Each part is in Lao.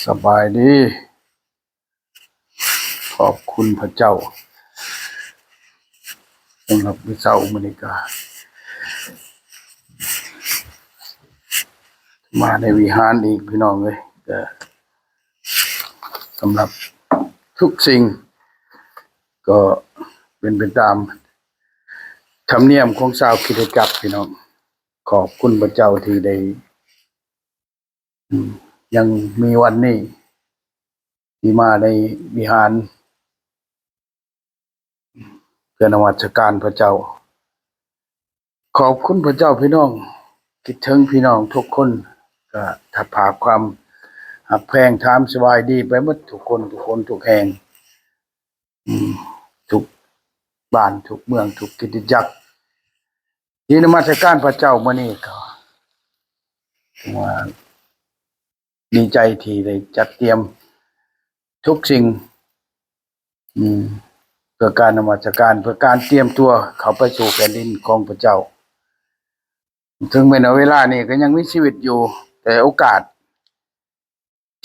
ສະບາຍດີ. ຂອບຄຸນພະເຈົ້າ ສຳລັບມື້ເຊົ້າມື້ນີ້ກະມາໃນວິຫານອີກ ພີ່ນ້ອງເອີຍ. ກະສຳລັບທຸກສິ່ງກໍເປັນໄປຕາມທຳນຽມຂອງຊາວຄຣິສຕະຈັກ ພີ່ນ້ອງ. ຂອບຄຸນພະເຈົ້າທີ່ໄດ້ ອືມ ຍັງມີວັນນີ້ທີ່ມາໃນວິຫານ ເພື່ອນະມັດສະການພະເຈົ້າ. ຂອບຄຸນພະເຈົ້າ ພີ່ນ້ອງ. ຄິດເຖິງພີ່ນ້ອງທຸກຄົນ ກະທັກພາກຄວາມຮັກແພງ ຖາມສະບາຍດີໄປໝົດທຸກຄົນ ທຸກຄົນ ທຸກແຫ່ງ ອືມ ທຸກບ້ານ ທຸກເມືອງ ທຸກຄຣິສຕະຈັກ ທີ່ນະມັດສະການພະເຈົ້າມື້ນີ້ ກໍຖືວ່າດີໃຈທີ່ໄດ້ຈັດຕຽມທຸກສິ່ງ ອືມ ເພື່ອການນະມັດສະການ ເພື່ອການຕຽມຕົວເຂົ້າໄປສູ່ແຜ່ນດິນຂອງພະເຈົ້າ. ເຖິງແມ່ນວ່າເວລານີ້ກໍຍັງມີຊີວິດຢູ່ ແຕ່ໂອກາດ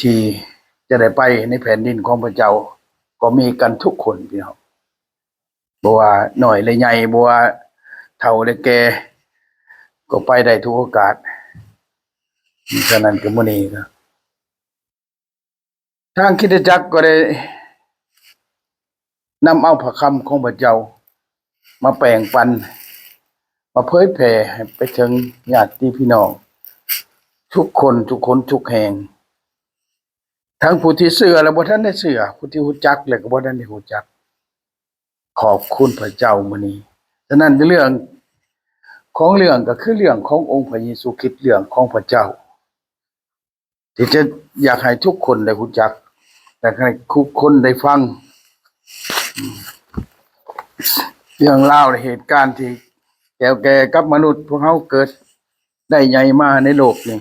ທີ່ຈະໄດ້ໄປໃນແຜ່ນດິນຂອງພະເຈົ້າ ກໍມີກັນທຸກຄົນ ພີ່ນ້ອງ. ບໍ່ວ່ານ້ອຍ ຫຼື ໃຫຍ່ ບໍ່ວ່າເຖົ້າ ຫຼື ແກ່ ກໍໄປໄດ້ທຸກໂອກາດ. ສະນັ້ນກໍມື້ນີ້ກໍ ທາງຄຣິສຕະຈັກກໍໄດ້ນຳເອົາພະຄຳຂອງພະເຈົ້າມາແບ່ງປັນ ມາເຜີຍແຜ່ໃຫ້ໄປເຖິງຍາດຕິພີ່ນ້ອງທຸກຄົນ ທຸກຄົນ ທຸກແຫ່ງ ທັງຜູ້ທີ່ເຊື່ອ ແລະ ບໍ່ທັນໄດ້ເຊື່ອ, ຜູ້ທີ່ຮູ້ຈັກ ແລະ ກໍບໍ່ທັນໄດ້ຮູ້ຈັກ. ຂອບຄຸນພະເຈົ້າມື້ນີ້. ສະນັ້ນເລື່ອງຂອງເລື່ອງກໍຄືເລື່ອງຂອງອົງພະເຢຊູຄຣິດ, ເລື່ອງຂອງພະເຈົ້າ ທີ່ຈະຢາກໃຫ້ທຸກຄົນໄດ້ຮູ້ຈັກ ຢາກໃຫ້ທຸກຄົນໄດ້ຟັງ ເລື່ອງລາວ ແລະ ເຫດການທີ່ແກ່ວແກ່ກັບມະນຸດພວກເຮົາເກີດໄດ້ໃຫຍ່ມາໃນໂລກນີ້.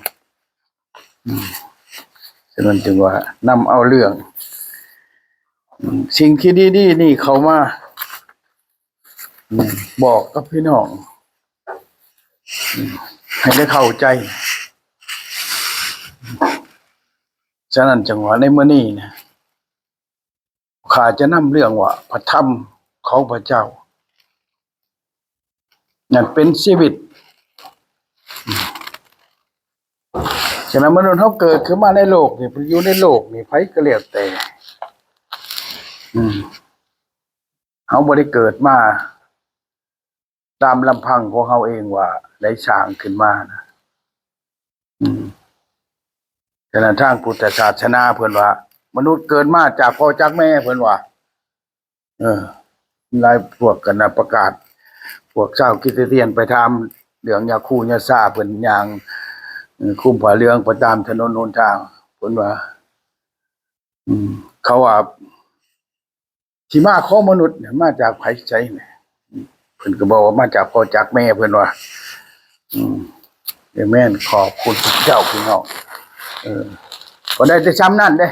ສະນັ້ນຈຶ່ງວ່ານຳເອົາເລື່ອງ ສິ່ງທີ່ດີໆນີ້ເຂົ້າມາ ອືມ ບອກກັບພີ່ນ້ອງ ອືມ ໃຫ້ໄດ້ເຂົ້າໃຈ. ສະນັ້ນຈຶ່ງວ່າໃນມື້ນີ້ນະ ຂ້າຈະນຳເລື່ອງວ່າ ພະທຳຂອງພະເຈົ້ານັ້ນເປັນຊີວິດ. ສະນັ້ນ ມະນຸດເຮົາເກີດຂຶ້ນມາໃນໂລກນີ້ ຢູ່ໃນໂລກນີ້ ໃຜກໍແລ້ວແຕ່ ອືມ ເຮົາບໍ່ໄດ້ເກີດມາຕາມລຳພັງຂອງເຮົາເອງວ່າໄດ້ສ້າງຂຶ້ນມານະ ອືມ ສະນັ້ນທາງພຸດທະສາສະໜາເພິ່ນວ່າ ມະນຸດເກີດມາຈາກພໍ່ຈາກແມ່ ເພິ່ນວ່າ ເອີ ຫຼາຍພວກກັນນະປະກາດ ພວກຊາວຄຣິສຕຽນໄປຖາມເລື່ອງຍາຄູຍາຊາ ເພິ່ນຍ່າງ ເອີ ຄຸມຜ້າເຫຼືອງໄປຕາມຖະໜົນຫົນທາງ ເພິ່ນວ່າ ອືມ ເຂົາວ່າ ທີ່ມາຂອງມະນຸດນີ້ມາຈາກໃຜໃສນີ້? ເພິ່ນກໍບອກວ່າມາຈາກພໍ່ຈາກແມ່ ເພິ່ນວ່າ ອືມ ເອເມນ ຂອບຄຸນພະເຈົ້າ ພີ່ນ້ອງ. ເອີ ກໍໄດ້ແຕ່ຊ່ຳນັ້ນເດ້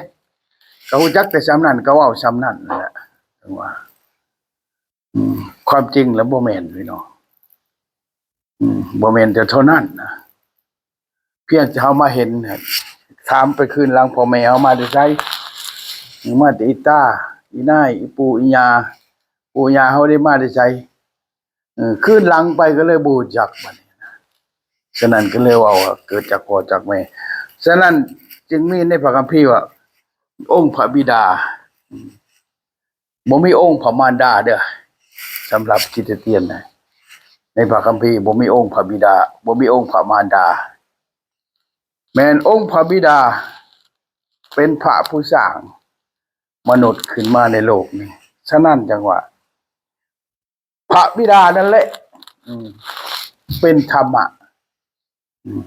ກໍຮູ້ຈັກແຕ່ຊ່ຳນັ້ນ ກໍເວົ້າຊ່ຳນັ້ນແຫຼະ ຈັ່ງວ່າ ອືມ ຄວາມຈິງແລ້ວບໍ່ແມ່ນ ພີ່ນ້ອງ ອືມ ບໍ່ແມ່ນແຕ່ເທົ່ານັ້ນນະ ພຽງແຕ່ເຮົາມາເຫັນ ຖາມໄປຄືນຫຼັງພໍ່ແມ່ເຮົາມາແຕ່ໃສ? ມາແຕ່ອີ່ຕາ ອີ່ນາຍ ອີ່ປູ່ ອີ່ຍ່າ ປູ່ຍ່າເຮົາໄດ້ມາແຕ່ໃສ? ເອີ ຄືນຫຼັງໄປກໍເລີຍບໍ່ຮູ້ຈັກບັດນີ້ນະ. ສະນັ້ນກໍເລີຍເວົ້າວ່າເກີດຈາກພໍ່ຈາກແມ່. ສະນັ້ນຈຶ່ງມີໃນພະຄຳພີວ່າ ອົງພະບິດາ ອືມ ບໍ່ມີອົງພະມານດາເດີ້ ສຳລັບຄຣິສຕຽນນະ. ໃນພະຄຳພີບໍ່ມີອົງພະບິດາ ບໍ່ມີອົງພະມານດາ ແມ່ນອົງພະບິດາເປັນພະຜູ້ສ້າງມະນຸດຂຶ້ນມາໃນໂລກນີ້. ສະນັ້ນຈັ່ງວ່າ ພະບິດານັ້ນແຫຼະ ອືມ ເປັນທຳມະ ອືມ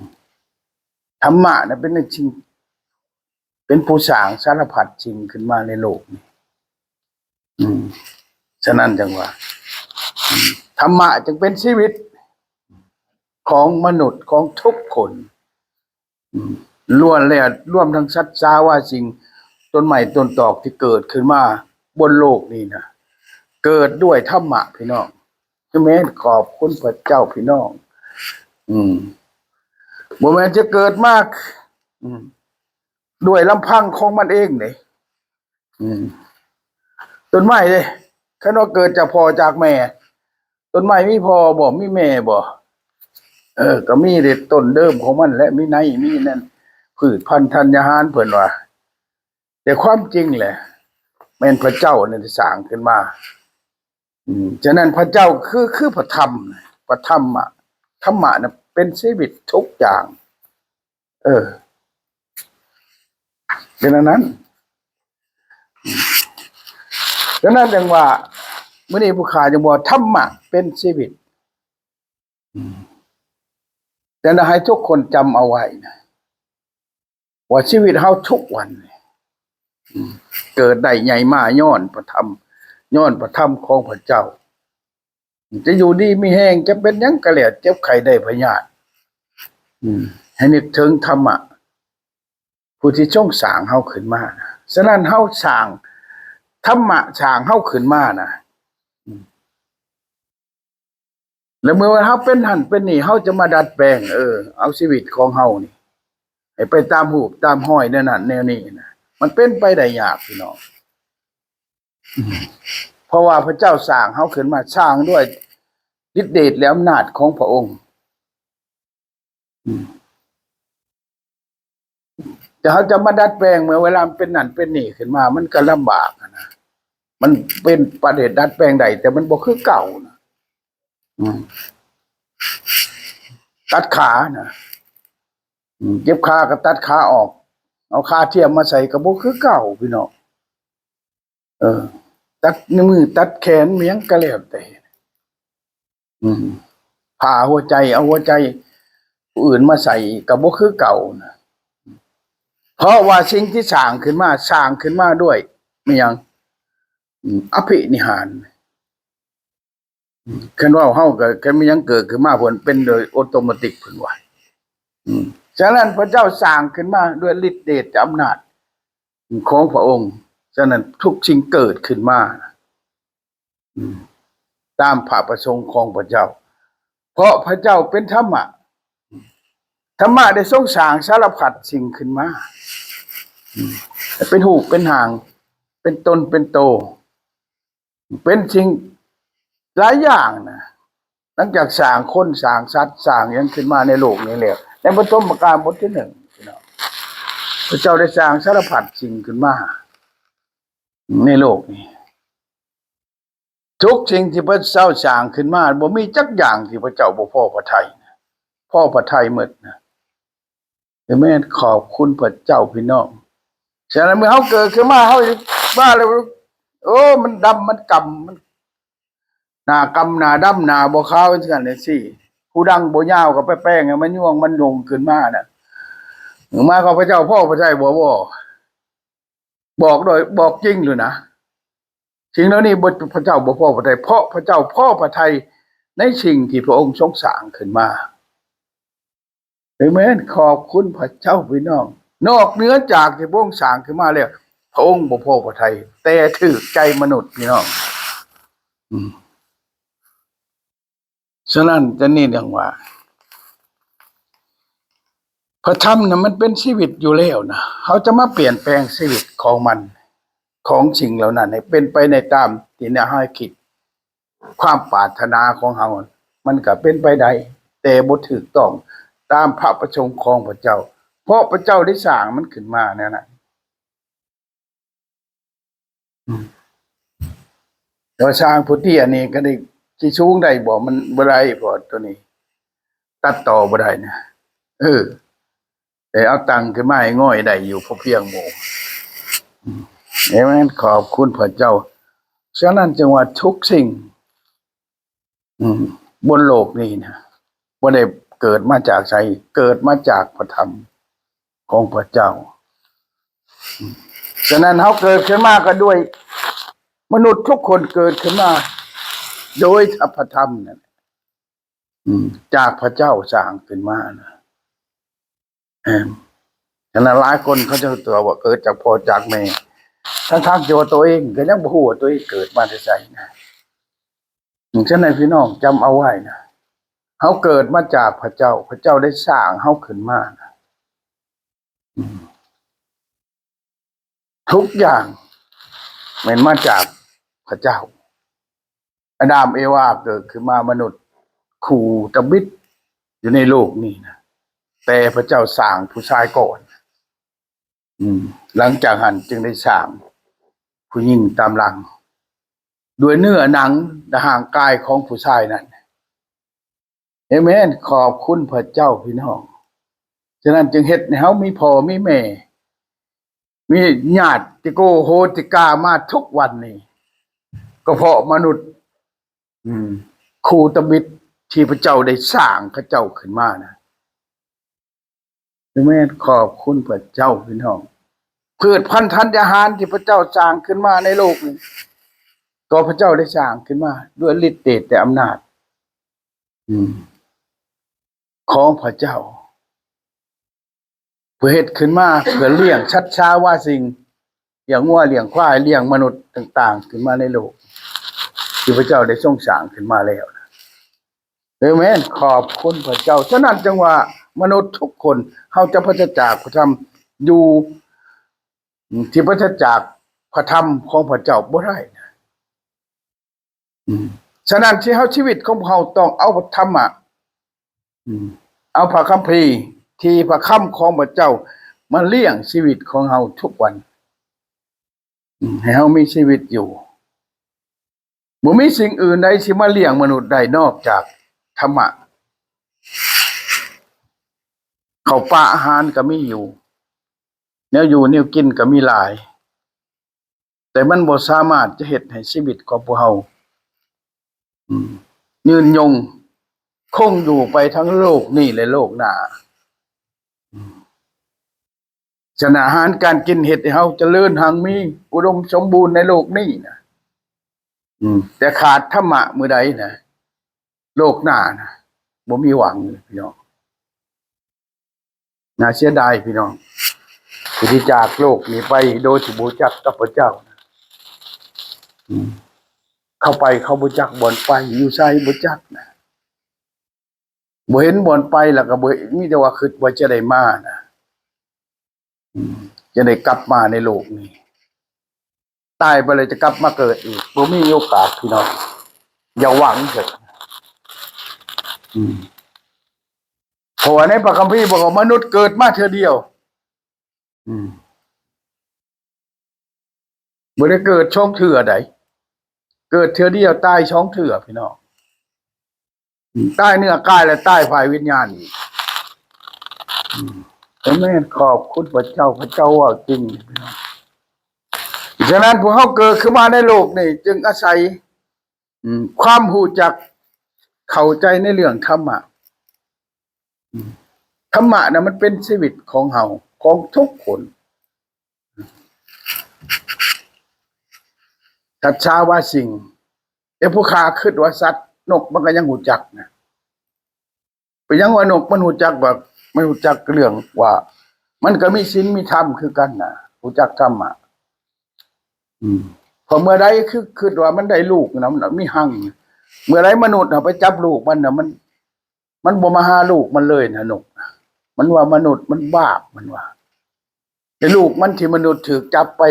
ທຳມະນະເປັນສິ່ງ ເປັນຜູ້ສ້າງສາລະພັດສິ່ງຂຶ້ນມາໃນໂລກນີ້ ອືມ ສະນັ້ນຈັ່ງວ່າ ອືມ ທຳມະຈຶ່ງເປັນຊີວິດຂອງມະນຸດ ຂອງທຸກຄົນ ອືມ ລ້ວນແລ້ວ ລວມທັງສັດສາວາສິ່ງ ຕົ້ນໄມ້ຕົ້ນຕອກທີ່ເກີດຂຶ້ນມາບົນໂລກນີ້ນະ ເກີດດ້ວຍທຳມະ ພີ່ນ້ອງ. ແມ່ນ ຂອບຄຸນພະເຈົ້າ ພີ່ນ້ອງ. ອືມ ບໍ່ແມ່ນຈະເກີດມາ ອືມ ດ້ວຍລຳພັງຂອງມັນເອງເດ້. ອືມ ຕົ້ນໄມ້ເດ້ ຄັນວ່າເກີດຈາກພໍ່ຈາກແມ່ ຕົ້ນໄມ້ມີພໍ່ບໍ່? ມີແມ່ບໍ່? ເອີ ກໍມີເດ້ ຕົ້ນເດີມຂອງມັນແຫຼະ ມີໃນ ມີນັ້ນ ພືດພັນທັນຍາຫານ ເພິ່ນວ່າ. ແຕ່ຄວາມຈິງແຫຼະ ແມ່ນພະເຈົ້ານັ້ນທີ່ສ້າງຂຶ້ນມາ. ອືມ ສະນັ້ນພະເຈົ້າຄື ຄືພະທຳ ພະທຳມະ ທຳມະນະເປັນຊີວິດທຸກຢ່າງ. ເອີ ເປັນອັນນັ້ນ. ສະນັ້ນຈັ່ງວ່າ ມື້ນີ້ຜູ້ຂ້າຈຶ່ງບອກ ທຳມະເປັນຊີວິດ. ອືມ ສະນັ້ນໃຫ້ທຸກຄົນຈຳເອົາໄວ້ນະ ວ່າຊີວິດເຮົາທຸກວັນນີ້ ອືມ ເກີດໄດ້ໃຫຍ່ມາຍ້ອນພະທຳ ຍ້ອນພະທຳຂອງພະເຈົ້າ. ຈະຢູ່ດີມີແຮງ ຈະເປັນຫຍັງກໍແລ້ວ ເຈັບໄຂ້ໄດ້ພະຍາດ ອືມ ໃຫ້ນຶກເຖິງທຳມະ ຜູ້ທີ່ຊົງສ້າງເຮົາຂຶ້ນມາ. ສະນັ້ນເຮົາສ້າງ ທຳມະສ້າງເຮົາຂຶ້ນມານະ ອືມ ແລ້ວເມື່ອເຮົາເປັນຫັ້ນເປັນນີ້ ເຮົາຈະມາດັດແປງ ເອີ ເອົາຊີວິດຂອງເຮົານີ້ໃຫ້ໄປຕາມຮູບຕາມຮອຍແນວນັ້ນແນວນີ້ນະ ມັນເປັນໄປໄດ້ຍາກ ພີ່ນ້ອງ. ເພາະວ່າພະເຈົ້າສ້າງເຮົາຂຶ້ນມາ ສ້າງດ້ວຍລິດເດດ ແລະ ອຳນາດຂອງພະອົງ. ອືມ ແຕ່ເຮົາຈະມາດັດແປງ ເມື່ອເວລາມັນເປັນນັ້ນເປັນນີ້ຂຶ້ນມາ ມັນກໍລຳບາກຫັ້ນນະ. ມັນເປັນປະເທດດັດແປງໄດ້ ແຕ່ມັນບໍ່ຄືເກົ່ານະ. ອືມ ຕັດຂານະ ອືມ ເຈັບຂາກໍຕັດຂາອອກ ເອົາຂາທຽມມາໃສ່ກໍບໍ່ຄືເກົ່າ ພີ່ນ້ອງ. ເອີ ຕັດນິ້ວມືຕັດແຂນ ມີຫຍັງກໍແລ້ວແຕ່ ອືມ ຜ່າຫົວໃຈ ເອົາຫົວໃຈຜູ້ອື່ນມາໃສ່ກໍບໍ່ຄືເກົ່ານະ. ເພາະວ່າສິ່ງທີ່ສ້າງຂຶ້ນມາ ສ້າງຂຶ້ນມາດ້ວຍ ມີຫຍັງ? ອືມ ອະພິນິຫານ. ຄັນເວົ້າເຮົາກໍ ຄັນມີຫຍັງເກີດຂຶ້ນມາ ເພິ່ນເປັນໂດຍໂອໂຕມາຕິກ ເພິ່ນວ່າ. ອືມ ສະນັ້ນພະເຈົ້າສ້າງຂຶ້ນມາດ້ວຍລິດເດດອຳນາດຂອງພະອົງ. ສະນັ້ນທຸກສິ່ງເກີດຂຶ້ນມາ ອືມ ຕາມພະປະສົງຂອງພະເຈົ້າ. ເພາະພະເຈົ້າເປັນທຳມະ. ທຳມະໄດ້ຊົງສ້າງສາລະພັດສິ່ງຂຶ້ນມາ. ອືມ ເປັນຮູບເປັນຮ່າງ ເປັນຕົນເປັນໂຕ. ເປັນສິ່ງຫຼາຍຢ່າງນະ ຫຼັງຈາກສ້າງຄົນ ສ້າງສັດ ສ້າງຫຍັງຂຶ້ນມາໃນໂລກນີ້ແລ້ວ ໃນປະຖົມມະການບົດທີໜຶ່ງ ພີ່ນ້ອງ ພະເຈົ້າໄດ້ສ້າງສາລະພັດສິ່ງຂຶ້ນມາໃນໂລກນີ້. ທຸກສິ່ງທີ່ພະເຈົ້າສ້າງຂຶ້ນມາ ບໍ່ມີຈັກຢ່າງທີ່ພະເຈົ້າບໍ່ພໍພະໄທ ພໍພະໄທໝົດນະ. ເອເມນ. ຂອບຄຸນພະເຈົ້າພີ່ນ້ອງ. ສະນັ້ນເມື່ອເຮົາເກີດຂຶ້ນມາ ເຮົາມາແລ້ວ ໂອ້ ມັນດຳ ມັນກຳ ມັນໜ້າກຳ ໜ້າດຳ ໜ້າບໍ່ຂາວ ຈັ່ງຊັ້ນຈັ່ງຊີ້. ຜູ້ດັງບໍ່ຍາວກໍໄປແປງໃຫ້ມັນຍວງ ມັນຍົງຂຶ້ນມານະ. ມາຂອບພະເຈົ້າພໍພະໄທບໍ່? ບໍ່. ບອກໂດຍ ບອກຈິງໂລດນະ. ສິ່ງເຫຼົ່ານີ້ບໍ່ ພະເຈົ້າບໍ່ພໍພະໄທ ເພາະພະເຈົ້າພໍພະໄທໃນສິ່ງທີ່ພະອົງຊົງສ້າງຂຶ້ນມາ. ເອເມນ. ຂອບຄຸນພະເຈົ້າພີ່ນ້ອງ. ນອກເໜືອຈາກທີ່ພະອົງສ້າງຂຶ້ນມາແລ້ວ ພະອົງບໍ່ພໍພະໄທ ແຕ່ຖືກໃຈມະນຸດພີ່ນ້ອງ. ອືມ. ສະນັ້ນຈະນີ້ຈັ່ງວ່າ ພະທຳນະມັນເປັນຊີວິດຢູ່ແລ້ວນະ. ເຮົາຈະມາປ່ຽນແປງຊີວິດຂອງມັນ ຂອງສິ່ງເຫຼົ່ານັ້ນໃຫ້ເປັນໄປໃນຕາມທີ່ແນວເຮົາຄິດ ຄວາມປາດຖະໜາຂອງເຮົາ ມັນກະເປັນໄປໄດ້ ແຕ່ບໍ່ຖືກຕ້ອງຕາມພະປະສົງຂອງພະເຈົ້າ ເພາະພະເຈົ້າໄດ້ສ້າງມັນຂຶ້ນມາແນວນັ້ນ. ອືມ ແຕ່ວ່າສ້າງຜູ້ເຕ້ຍນີ້ກໍໄດ້ ຊິສູງໄດ້ບໍ່? ມັນບໍ່ໄດ້ ເພາະວ່າໂຕນີ້ຕັດຕໍ່ບໍ່ໄດ້ນະ. ເອີ ແຕ່ເອົາຕັ້ງຂຶ້ນມາໃຫ້ງອຍໄດ້ຢູ່ ພໍພຽງໝູ່. ອືມ ເອເມນ. ຂອບຄຸນພະເຈົ້າ. ສະນັ້ນຈຶ່ງວ່າທຸກສິ່ງ ອືມ ບົນໂລກນີ້ນະ ບໍ່ໄດ້ເກີດມາຈາກໃສ ເກີດມາຈາກພະທຳຂອງພະເຈົ້າ. ອືມ ສະນັ້ນເຮົາເກີດຂຶ້ນມາກໍດ້ວຍ ມະນຸດທຸກຄົນເກີດຂຶ້ນມາໂດຍພະທຳນັ້ນ ອືມ ຈາກພະເຈົ້າສ້າງຂຶ້ນມານະ. ເອີ ສະນັ້ນຫຼາຍຄົນເຂົາເຈົ້າຕົວະວ່າເກີດຈາກພໍ່ຈາກແມ່ ທັງໆທີ່ວ່າຕົວເອງກໍຍັງບໍ່ຮູ້ວ່າຕົວເອງເກີດມາແຕ່ໃສນະ. ສະນັ້ນພີ່ນ້ອງຈຳເອົາໄວ້ນະ ເຮົາເກີດມາຈາກພະເຈົ້າ ພະເຈົ້າໄດ້ສ້າງເຮົາຂຶ້ນມານະ. ອືມ ທຸກຢ່າງແມ່ນມາຈາກພະເຈົ້າ. ອາດາມເອວາເກີດຂຶ້ນມາມະນຸດຄູ່ຕະບິດຢູ່ໃນໂລກນີ້ນະ, ແຕ່ພະເຈົ້າສ້າງຜູ້ຊາຍກ່ອນ. ອືມ ຫຼັງຈາກນັ້ນຈຶ່ງໄດ້ສ້າງຜູ້ຍິງຕາມຫຼັງ ດ້ວຍເນື້ອໜັງແລະຮ່າງກາຍຂອງຜູ້ຊາຍນັ້ນ. ເອເມນ. ຂອບຄຸນພະເຈົ້າ, ພີ່ນ້ອງ. ສະນັ້ນຈຶ່ງເຮັດໃຫ້ເຮົາມີພໍ່ມີແມ່, ມີຍາດຕິໂກໂຫຕິກາມາທຸກວັນນີ້, ກໍເພາະມະນຸດ ອືມ ຄູ່ຕະບິດທີ່ພະເຈົ້າໄດ້ສ້າງເຂົາເຈົ້າຂຶ້ນມານະ. ເອເມນ. ຂອບຄຸນພະເຈົ້າ, ພີ່ນ້ອງ. ພືດພັນທັນຍາຫານທີ່ພະເຈົ້າສ້າງຂຶ້ນມາໃນໂລກນີ້ ກໍພະເຈົ້າໄດ້ສ້າງຂຶ້ນມາດ້ວຍລິດເດດແລະອຳນາດ ອືມ ຂອງພະເຈົ້າ, ເພື່ອເຮັດຂຶ້ນມາເພື່ອລ້ຽງສັດຊາວາສິ່ງ, ລ້ຽງງົວ, ລ້ຽງຄວາຍ, ລ້ຽງມະນຸດຕ່າງໆ ຂຶ້ນມາໃນໂລກ ທີ່ພະເຈົ້າໄດ້ຊົງສ້າງຂຶ້ນມາແລ້ວ. ເອເມນ. ຂອບຄຸນພະເຈົ້າ. ສະນັ້ນຈຶ່ງວ່າມະນຸດທຸກຄົນ ເຮົາຈະປາສຈາກພະທຳ, ຢູ່ທີ່ປາສຈາກພະທຳຂອງພະເຈົ້າບໍ່ໄດ້. ອືມ ສະນັ້ນທີ່ເຮົາ ຊີວິດຂອງພວກເຮົາຕ້ອງເອົາທຳມະ, ອືມ ເອົາພະຄຳພີທີ່ພະຄຳຂອງພະເຈົ້າມາລ້ຽງຊີວິດຂອງເຮົາທຸກວັນ, ອືມ ໃຫ້ເຮົາມີຊີວິດຢູ່. ບໍ່ມີສິ່ງອື່ນໃດຊິມາລ້ຽງມະນຸດໄດ້ນອກຈາກທຳມະ. ເຂົ້າປາອາຫານກໍມີຢູ່, ແນວຢູ່ແນວກິນກໍມີຫຼາຍ, ແຕ່ມັນບໍ່ສາມາດຈະເຮັດໃຫ້ຊີວິດຂອງພວກເຮົາ ອືມ ຍືນຍົງຄົງຢູ່ໄປທັງໂລກນີ້ ແລະ ໂລກໜ້າ. ອືມ ສານອາຫານການກິນເຮັດໃຫ້ເຮົາຈະເລີນຮັ່ງມີ ອຸດົມສົມບູນໃນໂລກນີ້ນະ, ອືມ ແຕ່ຂາດທຳມະມື້ໃດນະ ໂລກໜ້ານະ ບໍ່ມີຫວັງເລີຍ ພີ່ນ້ອງ. ໜ້າເສຍດາຍພີ່ນ້ອງ ຜູ້ທີ່ຈາກໂລກນີ້ໄປໂດຍທີ່ບໍ່ຮູ້ຈັກກັບພະເຈົ້າ. ອືມ ເຂົ້າໄປເຂົາບໍ່ຈັກບ່ອນໄປ ຢູ່ໃສບໍ່ຈັກນະ, ບໍ່ເຫັນບ່ອນໄປ ແລ້ວກໍບໍ່ເຫັນ, ມີແຕ່ວ່າຄິດວ່າຈະໄດ້ມານະ, ອືມ ຈະໄດ້ກັບມາໃນໂລກນີ້. ຕາຍໄປແລ້ວຈະກັບມາເກີດອີກ ບໍ່ມີໂອກາດ ພີ່ນ້ອງ, ຢ່າຫວັງເຖິດ. ອືມ ເພາະວ່າໃນພະຄຳພີບອກວ່າມະນຸດເກີດມາເທື່ອດຽວ, ອືມ ບໍ່ໄດ້ເກີດສອງເທື່ອໃດ, ເກີດເທື່ອດຽວ ຕາຍສອງເທື່ອ ພີ່ນ້ອງ. ອືມ ຕາຍເນື້ອກາຍ ແລະ ຕາຍຝ່າຍວິນຍານອີກ. ອືມ ເອເມນ. ຂອບຄຸນພະເຈົ້າ, ພະເຈົ້າເວົ້າຈິງ. ສະນັ້ນ ພວກເຮົາເກີດຂຶ້ນມາໃນໂລກນີ້ ຈຶ່ງອາໄສ ອືມ ຄວາມຮູ້ຈັກ ເຂົ້າໃຈໃນເລື່ອງທຳມະ. ອືມ ທຳມະນະ ມັນເປັນຊີວິດຂອງເຮົາ ຂອງທຸກຄົນ. ສັດຊາວາສິ່ງ, ແຕ່ຜູ້ຂ້າຄິດວ່າສັດ, ນົກມັນກໍຍັງຮູ້ຈັກນະ. ເປັນຫຍັງວ່ານົກມັນຮູ້ຈັກວ່າ, ມັນຮູ້ຈັກເລື່ອງວ່າ ມັນກໍມີສິນມີທຳຄືກັນນະ, ຮູ້ຈັກທຳມະ. ອືມ ເພາະເມື່ອໃດຄື ຄິດວ່າມັນໄດ້ລູກນະ, ມັນມີຮັງ, ເມື່ອໃດມະນຸດເຮົາໄປຈັບລູກມັນນະ, ມັນ ມັນບໍ່ມາຫາລູກມັນເລີຍນະ ນົກ. ມັນວ່າມະນຸດມັນບາບ, ມັນວ່າ ແຕ່ລູກມັນທີ່ມະນຸດຖືກຈັບໄປ,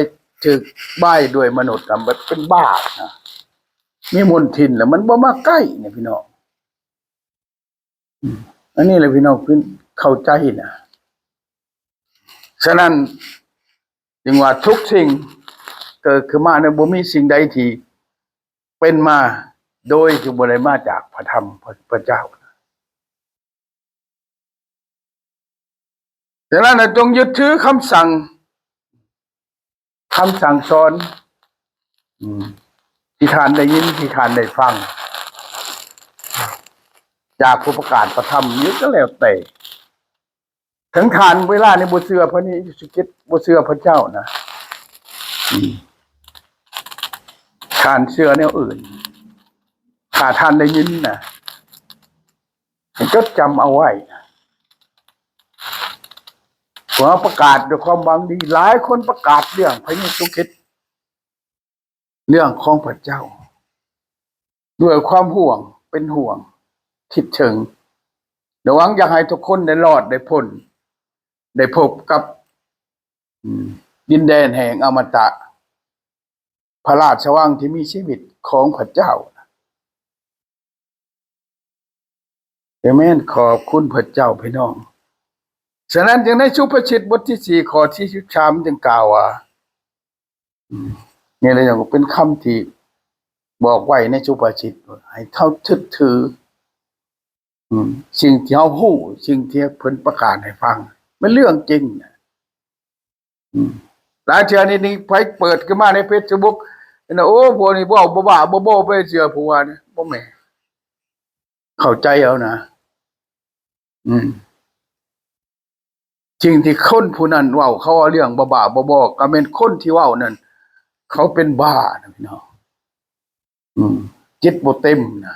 ຖືກບາຍດ້ວຍມະນຸດນະ, ມັນເປັນບາບນະ, ມີມົນທິນແລ້ວ ມັນບໍ່ມາໃກ້ນະ ພີ່ນ້ອງ. ອືມ ອັນນີ້ແຫຼະ ພີ່ນ້ອງ ເພິ່ນເຂົ້າໃຈນະ. ສະນັ້ນ ຈຶ່ງວ່າທຸກສິ່ງເກີດຂຶ້ນມານີ້ ບໍ່ມີສິ່ງໃດທີ່ ເປັນມາໂດຍທີ່ບໍ່ໄດ້ມາຈາກພະທຳ ພະ ພະເຈົ້າ. ສະນັ້ນ ຈົ່ງຍຶດຖືຄຳສັ່ງ, ຄຳສັ່ງສອນ, ອືມ ທີ່ທ່ານໄດ້ຍິນ, ທີ່ທ່ານໄດ້ຟັງ ຈາກຜູ້ປະກາດພະທຳຢູ່ກໍແລ້ວແຕ່. ເຖິງທ່ານເວລານີ້ບໍ່ເຊື່ອພະເຢຊູຄຣິດ, ບໍ່ເຊື່ອພະເຈົ້ານະ, ອືມ ທ່ານເຊື່ອແນວອື່ນ, ຖ້າທ່ານໄດ້ຍິນນະ, ໃຫ້ຈົດຈຳເອົາໄວ້. ພວກເຮົາປະກາດດ້ວຍຄວາມຫວັງດີ, ຫຼາຍຄົນປະກາດເລື່ອງພະເຢຊູຄຣິດ. ເລື່ອງຂອງພະເຈົ້າ ດ້ວຍຄວາມຫ່ວງເປັນຫ່ວງ, ຄິດເຖິງ, ລະຫວັງຢາກໃຫ້ທຸກຄົນໄດ້ລອດໄດ້ພົ້ນ, ໄດ້ພົບກັບ, ອືມ, ດິນແດນແຫ່ງອະມະຕະ, ພະລາຊະວັງທີ່ມີຊີວິດຂອງພະເຈົ້າ. ເອເມນ. ຂອບຄຸນພະເຈົ້າ, ພີ່ນ້ອງ. ສະນັ້ນ, ຈຶ່ງໃນສຸພາສິດບົດທີສີ່ ຂໍ້ທີສິບສາມ ຈຶ່ງກ່າວວ່າ, ອືມ, ນີ້ແຫຼະ ເປັນຄຳທີ່ບອກໄວ້ໃນສຸພາສິດ, ໃຫ້ເຮົາຍຶດຖື, ອືມ, ສິ່ງທີ່ເຮົາຮູ້, ສິ່ງທີ່ເພິ່ນປະກາດໃຫ້ຟັງ, ແມ່ນເລື່ອງຈິງນະ. ອືມ ຫຼາຍເທື່ອນີ້ ນີ້ໃຜເປີດຂຶ້ນມາໃນເຟສບຸກ ເຫັນວ່າ ໂອ້ ພວກນີ້ເວົ້າບ້າໆ ບໍ່ໆ ໄປເຊື່ອຜູ້ວ່ານະ ບໍ່ແມ່ນ. ເຂົ້າໃຈເອົານະ. ອືມ ສິ່ງທີ່ຄົນຜູ້ນັ້ນເວົ້າ ເຂົາເວົ້າເລື່ອງບ້າໆ ບໍ່ໆ ກໍແມ່ນຄົນທີ່ເວົ້ານັ້ນ ເຂົາເປັນບ້ານະ ພີ່ນ້ອງ. ອືມ ຈິດບໍ່ເຕັມນະ.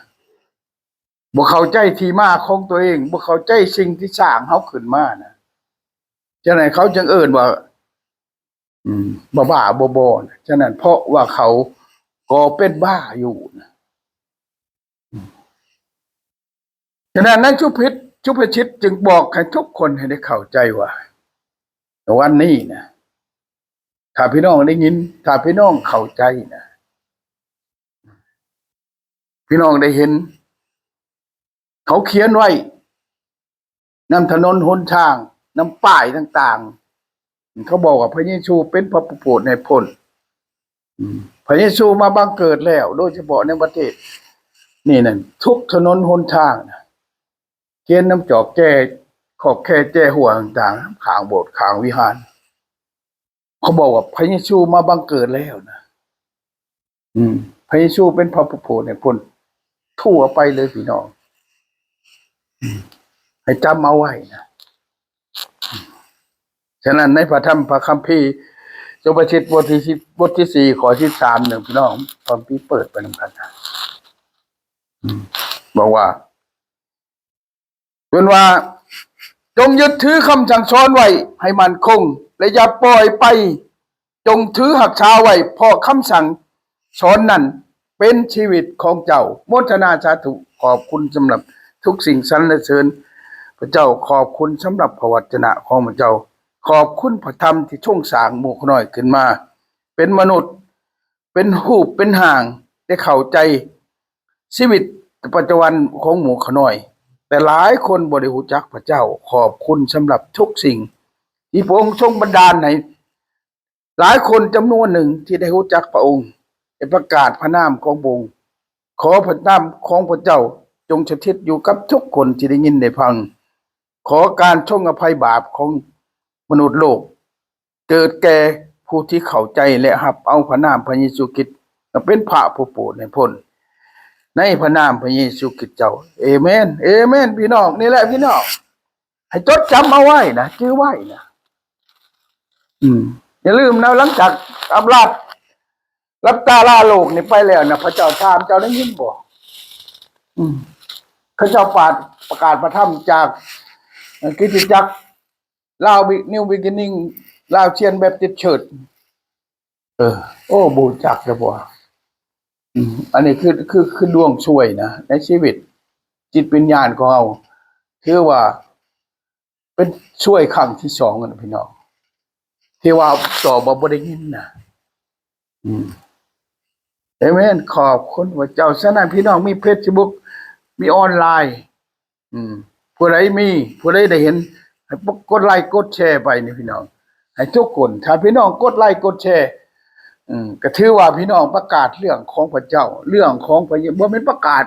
ບໍ່ເຂົ້າໃຈທີ່ມາຂອງຕົວເອງ, ບໍ່ເຂົ້າໃຈສິ່ງທີ່ສ້າງເຮົາຂຶ້ນມານະ. ຈັ່ງນັ້ນເຂົາຈຶ່ງເອີ້ນວ່າ, ອືມ, ບ້າໆ ບໍໆນະ. ສະນັ້ນເພາະວ່າເຂົາກໍເປັນບ້າຢູ່ນະ. ອືມ. ສະນັ້ນໃນສຸພິດ, ສຸພາສິດຈຶ່ງບອກໃຫ້ທຸກຄົນໃຫ້ໄດ້ເຂົ້າໃຈວ່າ ວັນນີ້ນະ, ຖ້າພີ່ນ້ອງໄດ້ຍິນ, ຖ້າພີ່ນ້ອງເຂົ້າໃຈນະ, ພີ່ນ້ອງໄດ້ເຫັນ ເຂົາຂຽນໄວ້ນຳຖະໜົນຫົນທາງ, ນຳປ້າຍຕ່າງໆ, ເຂົາບອກວ່າພະເຢຊູເປັນພະຜູ້ໂປດໃຫ້ພົ້ນ. ອືມ ພະເຢຊູມາບັງເກີດແລ້ວ, ໂດຍສະເພາະໃນປະເທດນີ້ນັ້ນ, ທຸກຖະໜົນຫົນທາງນະ, ຂຽນນຳຈອກແຈ, ຂອກແຄແຈຮົ້ວຕ່າງໆ, ຂ້າງໂບດ, ຂ້າງວິຫານ. ເຂົາບອກວ່າພະເຢຊູມາບັງເກີດແລ້ວນະ. ອືມ ພະເຢຊູເປັນພະຜູ້ໂປດໃຫ້ພົ້ນທົ່ວໄປເລີຍ ພີ່ນ້ອງ. ອືມ ໃຫ້ຈຳເອົາໄວ້ນະ. ອືມ ສະນັ້ນໃນພະທຳພະຄຳພີ ສຸພາສິດ ບົດທີສິບ ບົດທີສີ່ ຂໍ້ສິບສາມ ນີ້ ພີ່ນ້ອງ, ພະຄຳພີເປີດໄປນຳກັນນະ. ອືມ ບອກວ່າ ເພິ່ນວ່າ, ຈົ່ງຍຶດຖືຄຳສັ່ງສອນໄວ້ໃຫ້ໝັ້ນຄົງ ແລະ ຢ່າປ່ອຍໄປ, ຈົ່ງຖືຮັກສາໄວ້, ເພາະຄຳສັ່ງສອນນັ້ນເປັນຊີວິດຂອງເຈົ້າ. ໂມທະນາສາທຸ, ຂອບຄຸນສຳລັບທຸກສິ່ງ, ສັນລະເສີນພະເຈົ້າ, ຂອບຄຸນສຳລັບພະວັດຈະນະຂອງພະເຈົ້າ, ຂອບຄຸນພະທຳທີ່ຊົງສ້າງໝູ່ຂ້ານ້ອຍຂຶ້ນມາເປັນມະນຸດ, ເປັນຮູບເປັນຮ່າງ, ໄດ້ເຂົ້າໃຈ ຊີວິດປະຈຳວັນຂອງໝູ່ຂ້ານ້ອຍ, ແຕ່ຫຼາຍຄົນບໍ່ໄດ້ຮູ້ຈັກພະເຈົ້າ. ຂອບຄຸນສຳລັບທຸກສິ່ງທີ່ພະອົງຊົງບັນດານໃຫ້ຫຼາຍຄົນຈຳນວນໜຶ່ງທີ່ໄດ້ຮູ້ຈັກພະອົງ, ໄດ້ປະກາດພະນາມຂອງພະອົງ. ຂໍພະນາມຂອງພະເຈົ້າຈົ່ງສະຖິດຢູ່ກັບທຸກຄົນທີ່ໄດ້ຍິນໄດ້ຟັງ. ຂໍການຊົງອະໄພບາບຂອງມະນຸດໂລກ ເກີດແກ່ຜູ້ທີ່ເຂົ້າໃຈ ແລະ ຮັບເອົາພະນາມພະເຢຊູຄຣິດມາເປັນພະຜູ້ໂປດໃຫ້ພົ້ນ ໃນພະນາມພະເຢຊູຄຣິດເຈົ້າ. ເອເມນ, ເອເມນ ພີ່ນ້ອງ. ນີ້ແຫຼະພີ່ນ້ອງ, ໃຫ້ຈົດຈຳເອົາໄວ້ນະ, ຈື່ໄວ້ນະ. ອືມ, ຢ່າລືມນະ, ຫຼັງຈາກອາບລາມ ຫຼັບຕາລາໂລກນີ້ໄປແລ້ວນະ, ພະເຈົ້າຖາມ, ເຈົ້າໄດ້ຍິນບໍ່? ອືມ, ເຂົາເຈົ້າປາດ, ປະກາດພະທຳຈາກ, ເອີ, ຄຣິສຕະຈັກ ລາວ New Beginning, ລາວ Zion Baptist Church. ເອີ, ໂອ້, ບໍ່ຮູ້ຈັກເດີບໍ່? ອືມ, ອັນນີ້ຄື, ຄື, ຄືດວງຊ່ວຍນະ, ໃນຊີວິດຈິດວິນຍານຂອງເຮົາ, ຖືວ່າ ເປັນຊ່ວຍຄັ້ງທີສອງນະພີ່ນ້ອງ, ທີ່ວ່າຕອບວ່າບໍ່ໄດ້ຍິນນະ. ອືມ, ເອເມນ, ຂອບຄຸນພະເຈົ້າ. ສະນັ້ນພີ່ນ້ອງມີເຟສບຸກ, ມີອອນລາຍ, ອືມ, ຜູ້ໃດມີ, ຜູ້ໃດໄດ້ເຫັນ, ໃຫ້ກົດໄລກົດແຊໄປນີ້ພີ່ນ້ອງ, ໃຫ້ທຸກຄົນ. ຖ້າພີ່ນ້ອງກົດໄລກົດແຊ, ອືມ, ກໍຖືວ່າພີ່ນ້ອງປະກາດເລື່ອງຂອງພະເຈົ້າ, ເລື່ອງຂອງພະເຢ, ບໍ່ແມ່ນປະກາດ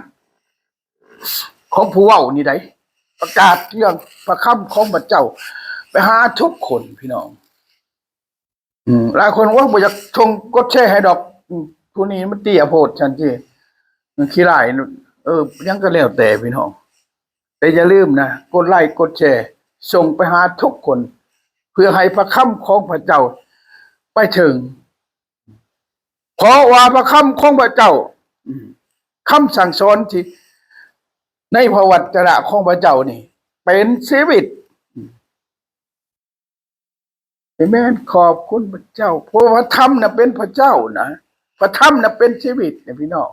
ຂອງຜູ້ເວົ້ານີ້ໃດ, ປະກາດເລື່ອງພະຄຳຂອງພະເຈົ້າໄປຫາທຸກຄົນພີ່ນ້ອງ. ອືມ, ຫຼາຍຄົນ, ໂອ້ຍ, ບໍ່ຢາກສົ່ງກົດແຊໃຫ້ດອກ, ອືມ, ຜູ້ນີ້ມັນເຕ້ຍໂພດ, ຊັ້ນຕິ, ມັນຂີ້ຮ້າຍ, ເອີ, ຫຍັງກໍແລ້ວແຕ່ພີ່ນ້ອງ. ແຕ່ຢ່າລືມນະ, ກົດໄລກົດແຊ, ສົ່ງໄປຫາທຸກຄົນ, ເພື່ອໃຫ້ພະຄຳຂອງພະເຈົ້າໄປເຖິງ. ເພາະວ່າພະຄຳຂອງພະເຈົ້າ, ອືມ, ຄຳສັ່ງສອນທີ່ໃນພະວັດຈະນະຂອງພະເຈົ້ານີ້ເປັນຊີວິດ. ອາເມນ. ຂອບຄຸນພະເຈົ້າ. ເພາະວ່າພະທຳນະເປັນພະເຈົ້ານະ. ພະທຳນະເປັນຊີວິດນະພີ່ນ້ອງ.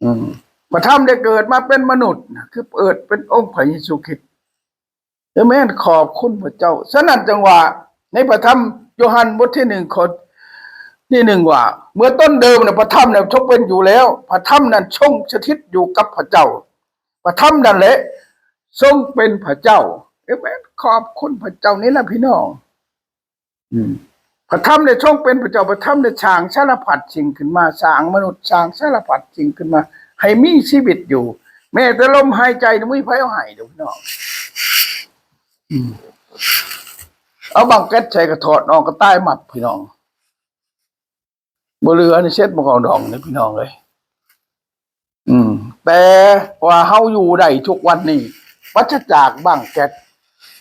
ອືມ. ພະທຳໄດ້ເກີດມາເປັນມະນຸດນະ, ຄືເກີດເປັນອົງພະເຢຊູຄຣິດ. ອາເມນ. ຂອບຄຸນພະເຈົ້າ. ສະນັ້ນຈຶ່ງວ່າໃນພະທຳ ໂຢຮັນບົດທີໜຶ່ງ ຂໍ້ທີໜຶ່ງວ່າ ເມື່ອຕົ້ນເດີມນະ ພະທຳນະຊົງເປັນຢູ່ແລ້ວ, ພະທຳນັ້ນຊົງສະຖິດຢູ່ກັບພະເຈົ້າ, ພະທຳນັ້ນແຫຼະຊົງເປັນພະເຈົ້າ. ເອເມນ. ຂອບຄຸນພະເຈົ້າ. ນີ້ລະພີ່ນ້ອງ. ອືມ ພະທຳໄດ້ຊົງເປັນພະເຈົ້າ, ພະທຳໄດ້ສ້າງສາລະພັດສິ່ງຂຶ້ນມາ, ສ້າງມະນຸດ, ສ້າງສາລະພັດສິ່ງຂຶ້ນມາ ໃຫ້ມີຊີວິດຢູ່. ແມ້ແຕ່ລົມຫາຍໃຈນີ້ ບໍ່ມີໃຜເອົາໃຫ້ດອກພີ່ນ້ອງ. ອືມ ເອົາບັ້ງແກັດໃສ່ກະຖອດອອກກະຕາຍໝັບ ພີ່ນ້ອງ. ບໍ່ເຫຼືອນີ້ເຊັດບໍ່ເຂົ້າດອງນີ້ພີ່ນ້ອງເອີຍ. ອືມ ແຕ່ວ່າເຮົາຢູ່ໄດ້ທຸກວັນນີ້ ປາສະຈາກບັ້ງແກັດ,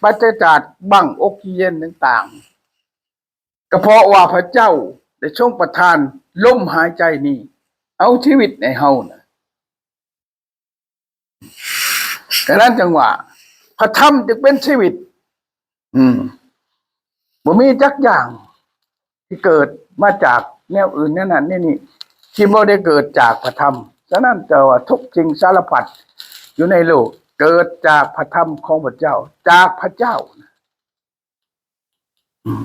ປາສະຈາກບັ້ງອົກຊີເຈນຕ່າງໆ ກໍເພາະວ່າພະເຈົ້າໄດ້ຊົງປະທານລົມຫາຍໃຈນີ້ ເອົາຊີວິດໃຫ້ເຮົານະ. ສະນັ້ນຈຶ່ງວ່າ ພະທຳຈຶ່ງເປັນຊີວິດ. ອືມ ບໍ່ມີຈັກຢ່າງທີ່ເກີດມາຈາກແນວອື່ນແນວນັ້ນແນວນີ້ ທີ່ບໍ່ໄດ້ເກີດຈາກພະທຳ. ສະນັ້ນຈຶ່ງວ່າທຸກສິ່ງສາລະພັດຢູ່ໃນໂລກເກີດຈາກພະທຳຂອງພະເຈົ້າ, ຈາກພະເຈົ້າ. ອືມ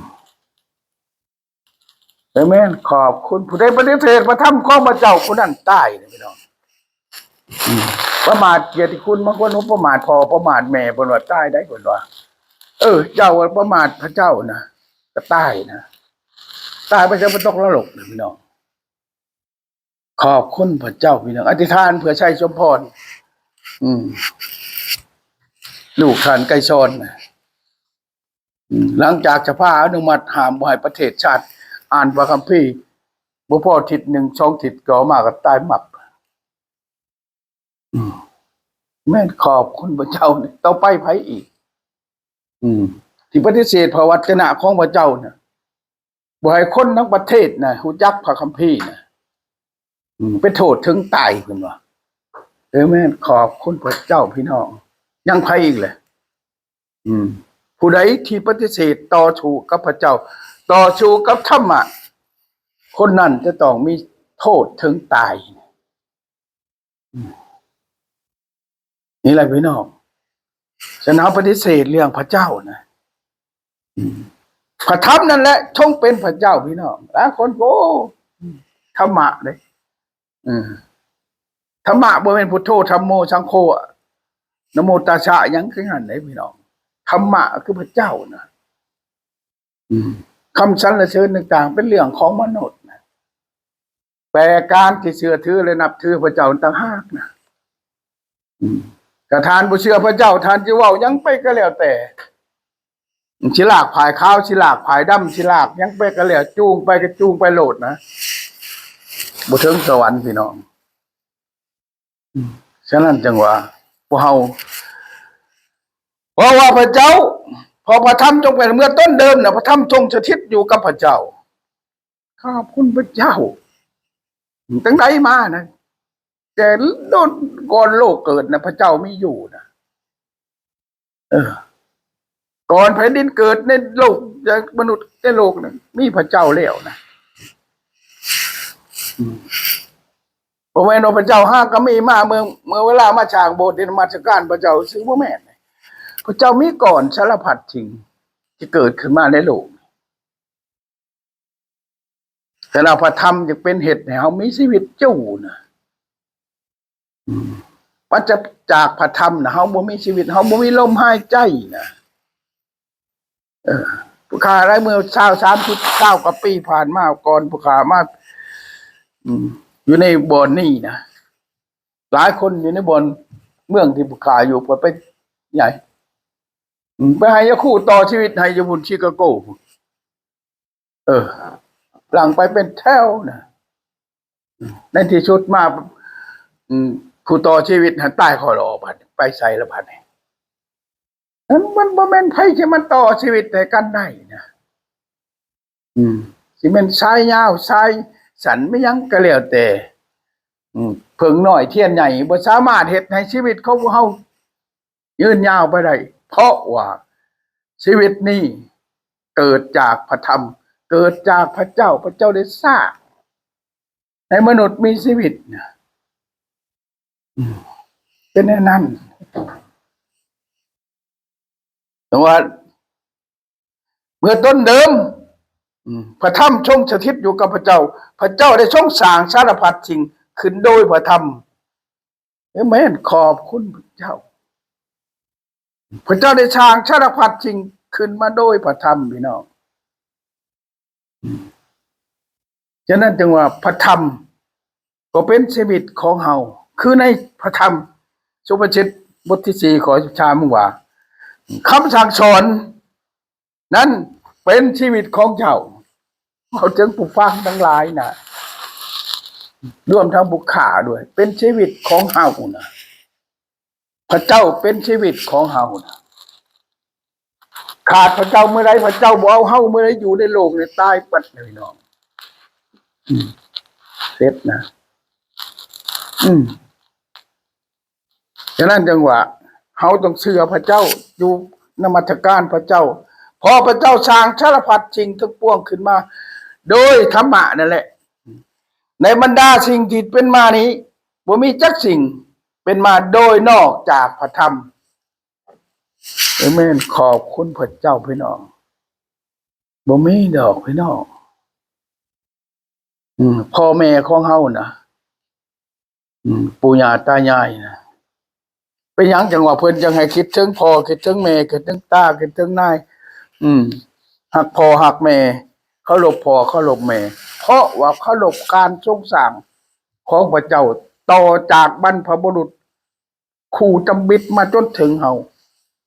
ເອເມນ. ຂອບຄຸນ. ຜູ້ໃດປະຕິເສດພະທຳຂອງພະເຈົ້າ ຜູ້ນັ້ນຕາຍເດ້ພີ່ນ້ອງ. ອືມ ປະໝາດກຽດຕິຄຸນ, ບາງຄົນວ່າປະໝາດພໍ່ປະໝາດແມ່ ເພິ່ນວ່າຕາຍໄດ໋ ເພິ່ນວ່າ. ເອີ ເຈົ້າວ່າປະໝາດພະເຈົ້ານະ ກໍຕາຍນະ, ຕາຍໄປ ຈະໄປຕົກນະລົກນະພີ່ນ້ອງ. ຂອບຄຸນພະເຈົ້າພີ່ນ້ອງ. ອະທິຖານເພື່ອໄຊສົມພອນ ອືມ ລູກທ່ານໄກສອນນະ. ອືມ ຫຼັງຈາກສະພາອະນຸມັດຫ້າມບໍ່ໃຫ້ປະເທດຊາດອ່ານພະຄຳພີ ບໍ່ພໍທິດໜຶ່ງສອງທິດ ຕໍ່ມາກໍຕາຍໝັບ. ອືມ ແມ່ນ. ຂອບຄຸນພະເຈົ້າ. ຕໍ່ໄປໃຜອີກ ອືມ ທີ່ປະຕິເສດພະວະຈະນະຂອງພະເຈົ້ານະ? ບໍ່ໃຫ້ຄົນທັງປະເທດນະຮູ້ຈັກພະຄຳພີນະ. ອືມ ເປັນໂທດເຖິງຕາຍ ເພິ່ນວ່າ. ເອເມນ. ຂອບຄຸນພະເຈົ້າພີ່ນ້ອງ. ຍັງໃຜອີກແຫຼະ? ອືມ ຜູ້ໃດທີ່ປະຕິເສດຕໍ່ສູ້ກັບພະເຈົ້າ, ຕໍ່ສູ້ກັບທຳມະ, ຄົນນັ້ນຈະຕ້ອງມີໂທດເຖິງຕາຍ. ອືມ ນີ້ແຫຼະພີ່ນ້ອງ. ສະນັ້ນເຮົາປະຕິເສດເລື່ອງພະເຈົ້ານະ. ອືມ ພະທຳນັ້ນແຫຼະຊົງເປັນພະເຈົ້າ ພີ່ນ້ອງ. ຫຼາຍຄົນ ໂອ້ ທຳມະເດ້. ເອີ ທຳມະບໍ່ແມ່ນພຸດໂທ ທຳໂມ ສັງໂຄ ນະໂມຕັດສະ ຫຍັງຄືຫັ້ນເດ້ພີ່ນ້ອງ. ທຳມະຄືພະເຈົ້ານະ. ອືມ ຄຳສັນລະເສີນຕ່າງໆ ເປັນເລື່ອງຂອງມະນຸດນະ, ແຕ່ການທີ່ເຊື່ອຖື ແລະ ນັບຖືພະເຈົ້າຕ່າງຫາກນະ. ອືມ ຖ້າທ່ານບໍ່ເຊື່ອພະເຈົ້າ ທ່ານຈະເວົ້າຫຍັງໄປກໍແລ້ວແຕ່, ຊິລາກຜ້າຂາວ ຊິລາກຜ້າດຳ ຊິລາກຫຍັງໄປກໍແລ້ວ, ຈູງໄປກໍຈູງໄປໂລດນະ, ບໍ່ເຖິງສະຫວັນພີ່ນ້ອງ. ອືມ ສະນັ້ນຈຶ່ງວ່າພວກເຮົາ ເພາະວ່າພະເຈົ້າ, ເພາະພະທຳຊົງເປັນ, ເມື່ອຕົ້ນເດີມນະ ພະທຳຊົງສະຖິດຢູ່ກັບພະເຈົ້າ. ຂອບຄຸນພະເຈົ້າ. ຕັ້ງໃດມານະ, ແຕ່ດົນກ່ອນໂລກເກີດນະ ພະເຈົ້າມີຢູ່ນະ. ເອີ ກ່ອນແຜ່ນດິນເກີດໃນໂລກ ມະນຸດໃນໂລກນັ້ນ ມີພະເຈົ້າແລ້ວນະ. ອືມ ບໍ່ແມ່ນວ່າພະເຈົ້າຫາກໍມີມາເມື່ອ, ເມື່ອເວລາມາສ້າງໂບດ ນະມັດສະການພະເຈົ້າຊື່ ບໍ່ແມ່ນ. ພະເຈົ້າມີກ່ອນສາລະພັດສິ່ງທີ່ເກີດຂຶ້ນມາໃນໂລກ. ແຕ່ລະພະທຳຈະເປັນເຮັດໃຫ້ເຮົາມີຊີວິດຢູ່ນະ. ອືມ ປາສະຈາກພະທຳນະ ເຮົາບໍ່ມີຊີວິດ, ເຮົາບໍ່ມີລົມຫາຍໃຈນະ. ເອີ ຜູ້ຂ້າຫຼາຍເມື່ອຊາວ ສາມສິບ ຊາວກວ່າປີຜ່ານມາ ກ່ອນຜູ້ຂ້າມາ ອືມ ຢູ່ໃນບ່ອນນີ້ນະ, ຫຼາຍຄົນຢູ່ໃນບ່ອນເມືອງທີ່ຜູ້ຂ້າຢູ່ ກໍໄປໃຫຍ່ ອືມ ໄປໃຫ້ຍາຄູຕໍ່ຊີວິດໃຫ້ຢູ່ພຸ້ນ ຊິກາໂກ. ເອີ ຫຼັງໄປເປັນແຖວນະ. ໃນທີ່ສຸດມາ ອືມ ຜູ້ຕໍ່ຊີວິດຫັ້ນຕາຍຄໍລໍ ບັດນີ້ໄປໃສລະບັດນີ້? ມັນ ມັນບໍ່ແມ່ນໃຜຊິມາຕໍ່ຊີວິດໃຫ້ກັນໄດ້ນະ. ອືມ ຊິແມ່ນສາຍຍາວສາຍສັ້ນ ແມ່ນຫຍັງກໍແລ້ວແຕ່, ອືມ ເຜິ້ງນ້ອຍທຽນໃຫຍ່ ບໍ່ສາມາດເຮັດໃຫ້ຊີວິດຂອງພວກເຮົາ ຍືນຍາວໄປໄດ້, ເພາະວ່າຊີວິດນີ້ເກີດຈາກພະທຳ, ເກີດຈາກພະເຈົ້າ, ພະເຈົ້າໄດ້ສ້າງໃຫ້ມະນຸດມີຊີວິດນະ. ອືມ ເປັນແນວນັ້ນ. ແຕ່ວ່າເມື່ອຕົ້ນເດີມ ອືມ ພະທຳຊົງສະຖິດຢູ່ກັບພະເຈົ້າ, ພະເຈົ້າໄດ້ຊົງສ້າງສາລະພັດສິ່ງຂຶ້ນໂດຍພະທຳ. ເອເມນ. ຂອບຄຸນພະເຈົ້າ. ພະເຈົ້າໄດ້ສ້າງສາລະພັດສິ່ງຂຶ້ນມາໂດຍພະທຳ, ພີ່ນ້ອງ. ອືມ ສະນັ້ນຈຶ່ງວ່າພະທຳກໍເປັນຊີວິດຂອງເຮົາ, ຄືໃນພະທຳສຸພາສິດບົດທີສີ່ ຂໍ້ສິບສາມ ວ່າ ຄຳສັ່ງສອນ ນັ້ນເປັນຊີວິດຂອງເຈົ້າ. ເວົ້າເຖິງຜູ້ຟັງທັງຫຼາຍນະ, ລວມທັງຜູ້ຂ້າດ້ວຍ, ເປັນຊີວິດຂອງເຮົານະ. ພະເຈົ້າເປັນຊີວິດຂອງເຮົານະ. ຂາດພະເຈົ້າເມື່ອໃດ, ພະເຈົ້າບໍ່ເອົາເຮົາເມື່ອໃດ, ຢູ່ໃນໂລກນີ້ຕາຍເບິດເລີຍ, ພີ່ນ້ອງ. ອືມ ເສັດນະ. ອືມ ສະນັ້ນຈຶ່ງວ່າເຮົາຕ້ອງເຊື່ອພະເຈົ້າ, ຢູ່ນະມັດສະການພະເຈົ້າ, ເພາະພະເຈົ້າສ້າງສາລະພັດສິ່ງທັງປວງຂຶ້ນມາໂດຍທຳມະນັ້ນແຫຼະ. ໃນບັນດາສິ່ງທີ່ເປັນມານີ້ ບໍ່ມີຈັກສິ່ງເປັນມາໂດຍນອກຈາກພະທຳ. ເອເມນ. ຂອບຄຸນພະເຈົ້າ, ພີ່ນ້ອງ. ບໍ່ມີດອກ, ພີ່ນ້ອງ. ອືມ ພໍ່ແມ່ຂອງເຮົານະ, ອືມ ປູ່ຍ່າຕາຍາຍນະ, ເປັນຫຍັງຈັ່ງວ່າເພິ່ນຈັ່ງໃຫ້ຄິດເຖິງພໍ່, ຄິດເຖິງແມ່, ຄິດເຖິງຕາ, ຄິດເຖິງນາຍ? ອືມ ຮັກພໍ່ຮັກແມ່, ເຄົາລົບພໍ່ເຄົາລົບແມ່, ເພາະວ່າເຄົາລົບການຊົງສ້າງຂອງພະເຈົ້າ ຕໍ່ຈາກບັນພະບຸລຸດ ຄູ່ຕຳບິດມາຈົນເຖິງເຮົາ,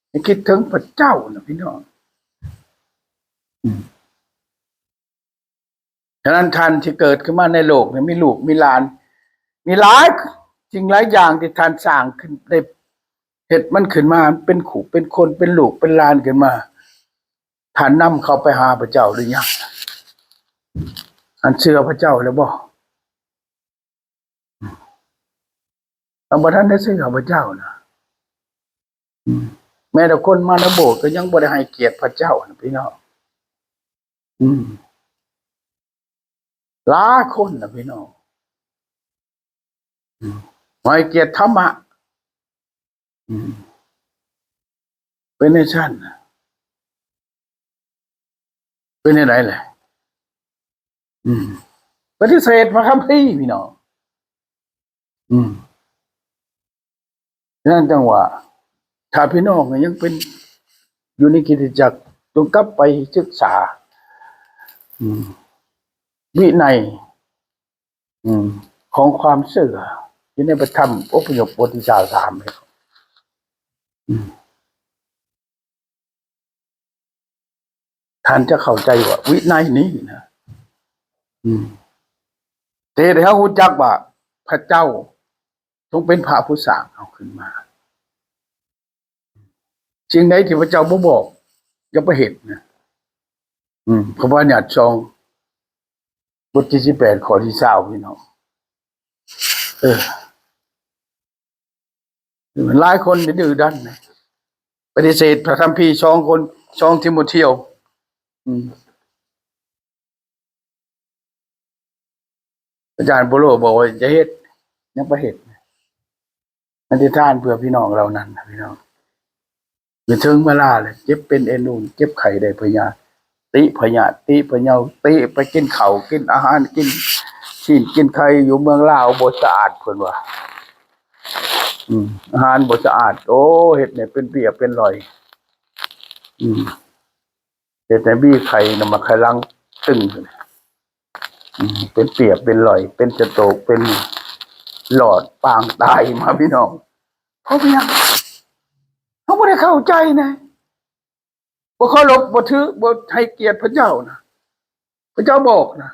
ໃຫ້ຄິດເຖິງພະເຈົ້ານະ, ພີ່ນ້ອງ. ອືມ ສະນັ້ນທ່ານທີ່ເກີດຂຶ້ນມາໃນໂລກນີ້ ມີລູກມີຫຼານ, ມີຫຼາຍສິ່ງຫຼາຍຢ່າງທີ່ທ່ານສ້າງຂຶ້ນ, ໄດ້ເຮັດມັນຂຶ້ນມາເປັນຄູ່ເປັນຄົນ, ເປັນລູກເປັນຫຼານຂຶ້ນມາ. ທ່ານນຳເຂົາໄປຫາພະເຈົ້າຫຼືຍັງ? ທ່ານເຊື່ອພະເຈົ້າແລ້ວບໍ່? ເຮົາບໍ່ທັນໄດ້ເຊື່ອພະເຈົ້ານະ. ອືມ ແມ້ແຕ່ຄົນມາໃນໂບດກໍຍັງບໍ່ໄດ້ໃຫ້ກຽດພະເຈົ້ານະ ພີ່ນ້ອງ. ອືມ ຫຼາຍຄົນນະ ພີ່ນ້ອງ. ອືມ ໃຫ້ກຽດທຳມະ. ອືມ ເປັນຈັ່ງຊັ້ນນະ. ເປັນຈັ່ງໃດແຫຼະ? ອືມ ປະຕິເສດພະຄຳພີ ພີ່ນ້ອງ. ອືມ ສະນັ້ນຈັ່ງວ່າ ຖ້າພີ່ນ້ອງຍັງເປັນ ຢູ່ໃນຄຣິສຕະຈັກ ຈົ່ງກັບໄປສຶກສາ ອືມ ວິໄນ ອືມ ຂອງຄວາມເຊື່ອ ຢູ່ໃນພະທຳອົບພະຍົບບົດທີຊາວສາມ ອືມ ທ່ານຈະເຂົ້າໃຈວ່າວິໄນນີ້ນະ ອືມ ຈະເຮັດໃຫ້ເຮົາຮູ້ຈັກວ່າພະເຈົ້າຊົງເປັນພະຜູ້ສ້າງເຮົາຂຶ້ນມາ. ສິ່ງໃດທີ່ພະເຈົ້າບໍ່ບອກ ຢ່າໄປເຮັດນະ. ອືມ ພະບັນຍັດສອງ ບົດທີສິບແປດ ຂໍ້ທີຊາວ ພີ່ນ້ອງ. ເອີ ຫຼາຍຄົນດື້ດັນນະ ປະຕິເສດພະຄຳພີ ສອງຄົນ ສອງ ທີໂມທຽວ. ອືມ ອາຈານໂປໂລບອກວ່າຢ່າເຮັດ ຍັງໄປເຮັດ. ອະທິຖານເພື່ອພີ່ນ້ອງເຫຼົ່ານັ້ນນະ ພີ່ນ້ອງ. ມາເຖິງເວລາແລ້ວ ເຈັບເປັນເອັນນູນ ເຈັບໄຂ້ໄດ້ພະຍາ ຕິພະຍາດ ຕິພະເຍົາ ຕິໄປກິນເຂົ້າ ກິນອາຫານ ກິນຊີ້ນກິນໄຂ່ ຢູ່ເມືອງລາວບໍ່ສະອາດ ເພິ່ນວ່າ. ອືມ ອາຫານບໍ່ສະອາດ ໂອ້ ເຮັດໃຫ້ເປັນເບ້ຍເປັນຫຼອຍ. ອືມ ເຮັດໃຫ້ມີໄຂ້ນຳມາໄຂ່ຫຼັງຕຶງຂຶ້ນ ອືມ ເປັນເບ້ຍເປັນຫຼອຍ ເປັນສະໂຕກ ເປັນຫຼອດປາງຕາຍມາ ພີ່ນ້ອງ. ເພາະເປັນຫຍັງ? ເຮົາບໍ່ໄດ້ເຂົ້າໃຈນະ ບໍ່ເຄົາລົບ ບໍ່ຖື ບໍ່ໃຫ້ກຽດພະເຈົ້ານະ. ພະເຈົ້າບອກນະ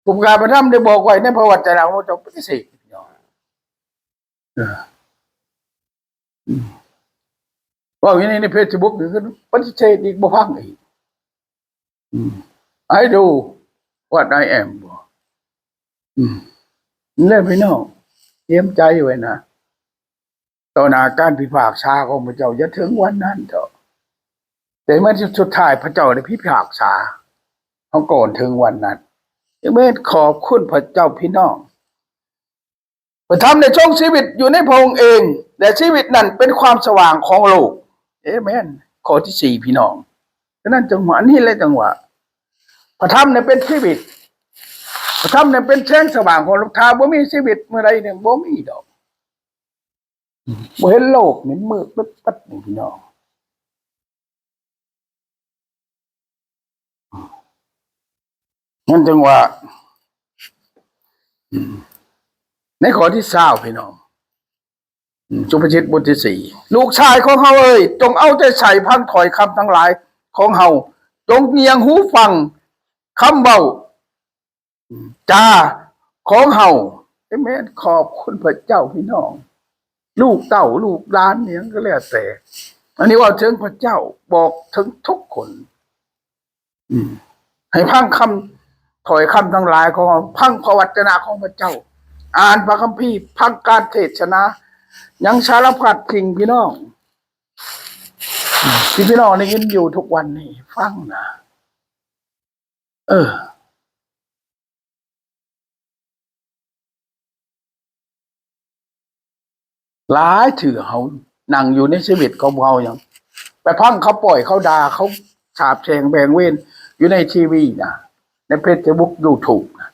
ຜູ້ປະກາດພະທຳໄດ້ບອກໄວ້ໃນພະວັດຈະນະຂອງເຈົ້າ ປະຕິເສດ ເອີ ອືມ ເວົ້າຢູ່ໃນ ໃນເຟສບຸກນີ້ ປະຕິເສດອີກ ບໍ່ຟັງອີກ. ອືມ I do what I am ບໍ່ ອືມ ແລ້ວພີ່ນ້ອງ ຕຽມໃຈໄວ້ນະ ຕໍ່ໜ້າການພິພາກສາຂອງພະເຈົ້າ ຢ່າເຖິງວັນນັ້ນເຖາະ. ແຕ່ແມ່ນສຸດທ້າຍພະເຈົ້າໄດ້ພິພາກສາເຮົາກ່ອນເຖິງວັນນັ້ນ. ເອເມນ. ຂອບຄຸນພະເຈົ້າ ພີ່ນ້ອງ. ພະທຳໄດ້ຊົງຊີວິດຢູ່ໃນພະອົງເອງ ແລະ ຊີວິດນັ້ນເປັນຄວາມສະຫວ່າງຂອງໂລກ. ເອເມນ. ຂໍ້ທີສີ່ ພີ່ນ້ອງ. ສະນັ້ນຈັ່ງວ່າ ອັນນີ້ແຫຼະຈັ່ງວ່າ ພະທຳນີ້ເປັນຊີວິດ, ພະທຳນີ້ເປັນແສງສະຫວ່າງຂອງໂລກ. ຖ້າບໍ່ມີຊີວິດມື້ໃດນີ້ ບໍ່ມີດອກ. ບໍ່ເຫັນໂລກນີ້ມືດປຶດໆ ນີ້ພີ່ນ້ອງ. ນັ້ນຈຶ່ງວ່າ ໃນຂໍ້ທີຊາວ ພີ່ນ້ອງ ສຸພາສິດບົດທີສີ່ ລູກຊາຍຂອງເຮົາເອີຍ, ຈົ່ງເອົາໃຈໃສ່ຟັງຖ້ອຍຄຳທັງຫຼາຍຂອງເຮົາ, ຈົ່ງງຽງຫູຟັງຄຳເວົ້າ ຈາຂອງເຮົາ. ເອເມນ. ຂອບຄຸນພະເຈົ້າພີ່ນ້ອງ, ລູກເຕົ້າລູກຫຼານຫຍັງກໍແລ້ວແຕ່, ອັນນີ້ເວົ້າເຖິງພະເຈົ້າ, ບອກເຖິງທຸກຄົນ. ອືມ ໃຫ້ຟັງຄຳ ຖ້ອຍຄຳທັງຫຼາຍຂອງເຮົາ, ຟັງພະວັດຈະນະຂອງພະເຈົ້າ, ອ່ານພະຄຳພີ, ຟັງການເທດສະໜາ, ຫຍັງສາລະພັດສິ່ງ ພີ່ນ້ອງ ທີ່ພີ່ນ້ອງໄດ້ຍິນຢູ່ທຸກວັນນີ້, ຟັງນະ. ເອີ ຫຼາຍເທື່ອເຮົານັ່ງຢູ່ໃນຊີວິດຂອງພວກເຮົາ ຍັງໄປຟັງເຂົາປ້ອຍ ເຂົາດ່າ ເຂົາສາບແຊ່ງແບ່ງເວນຢູ່ໃນທີວີນະ, ໃນເຟສບຸກ ຢູທູບນະ.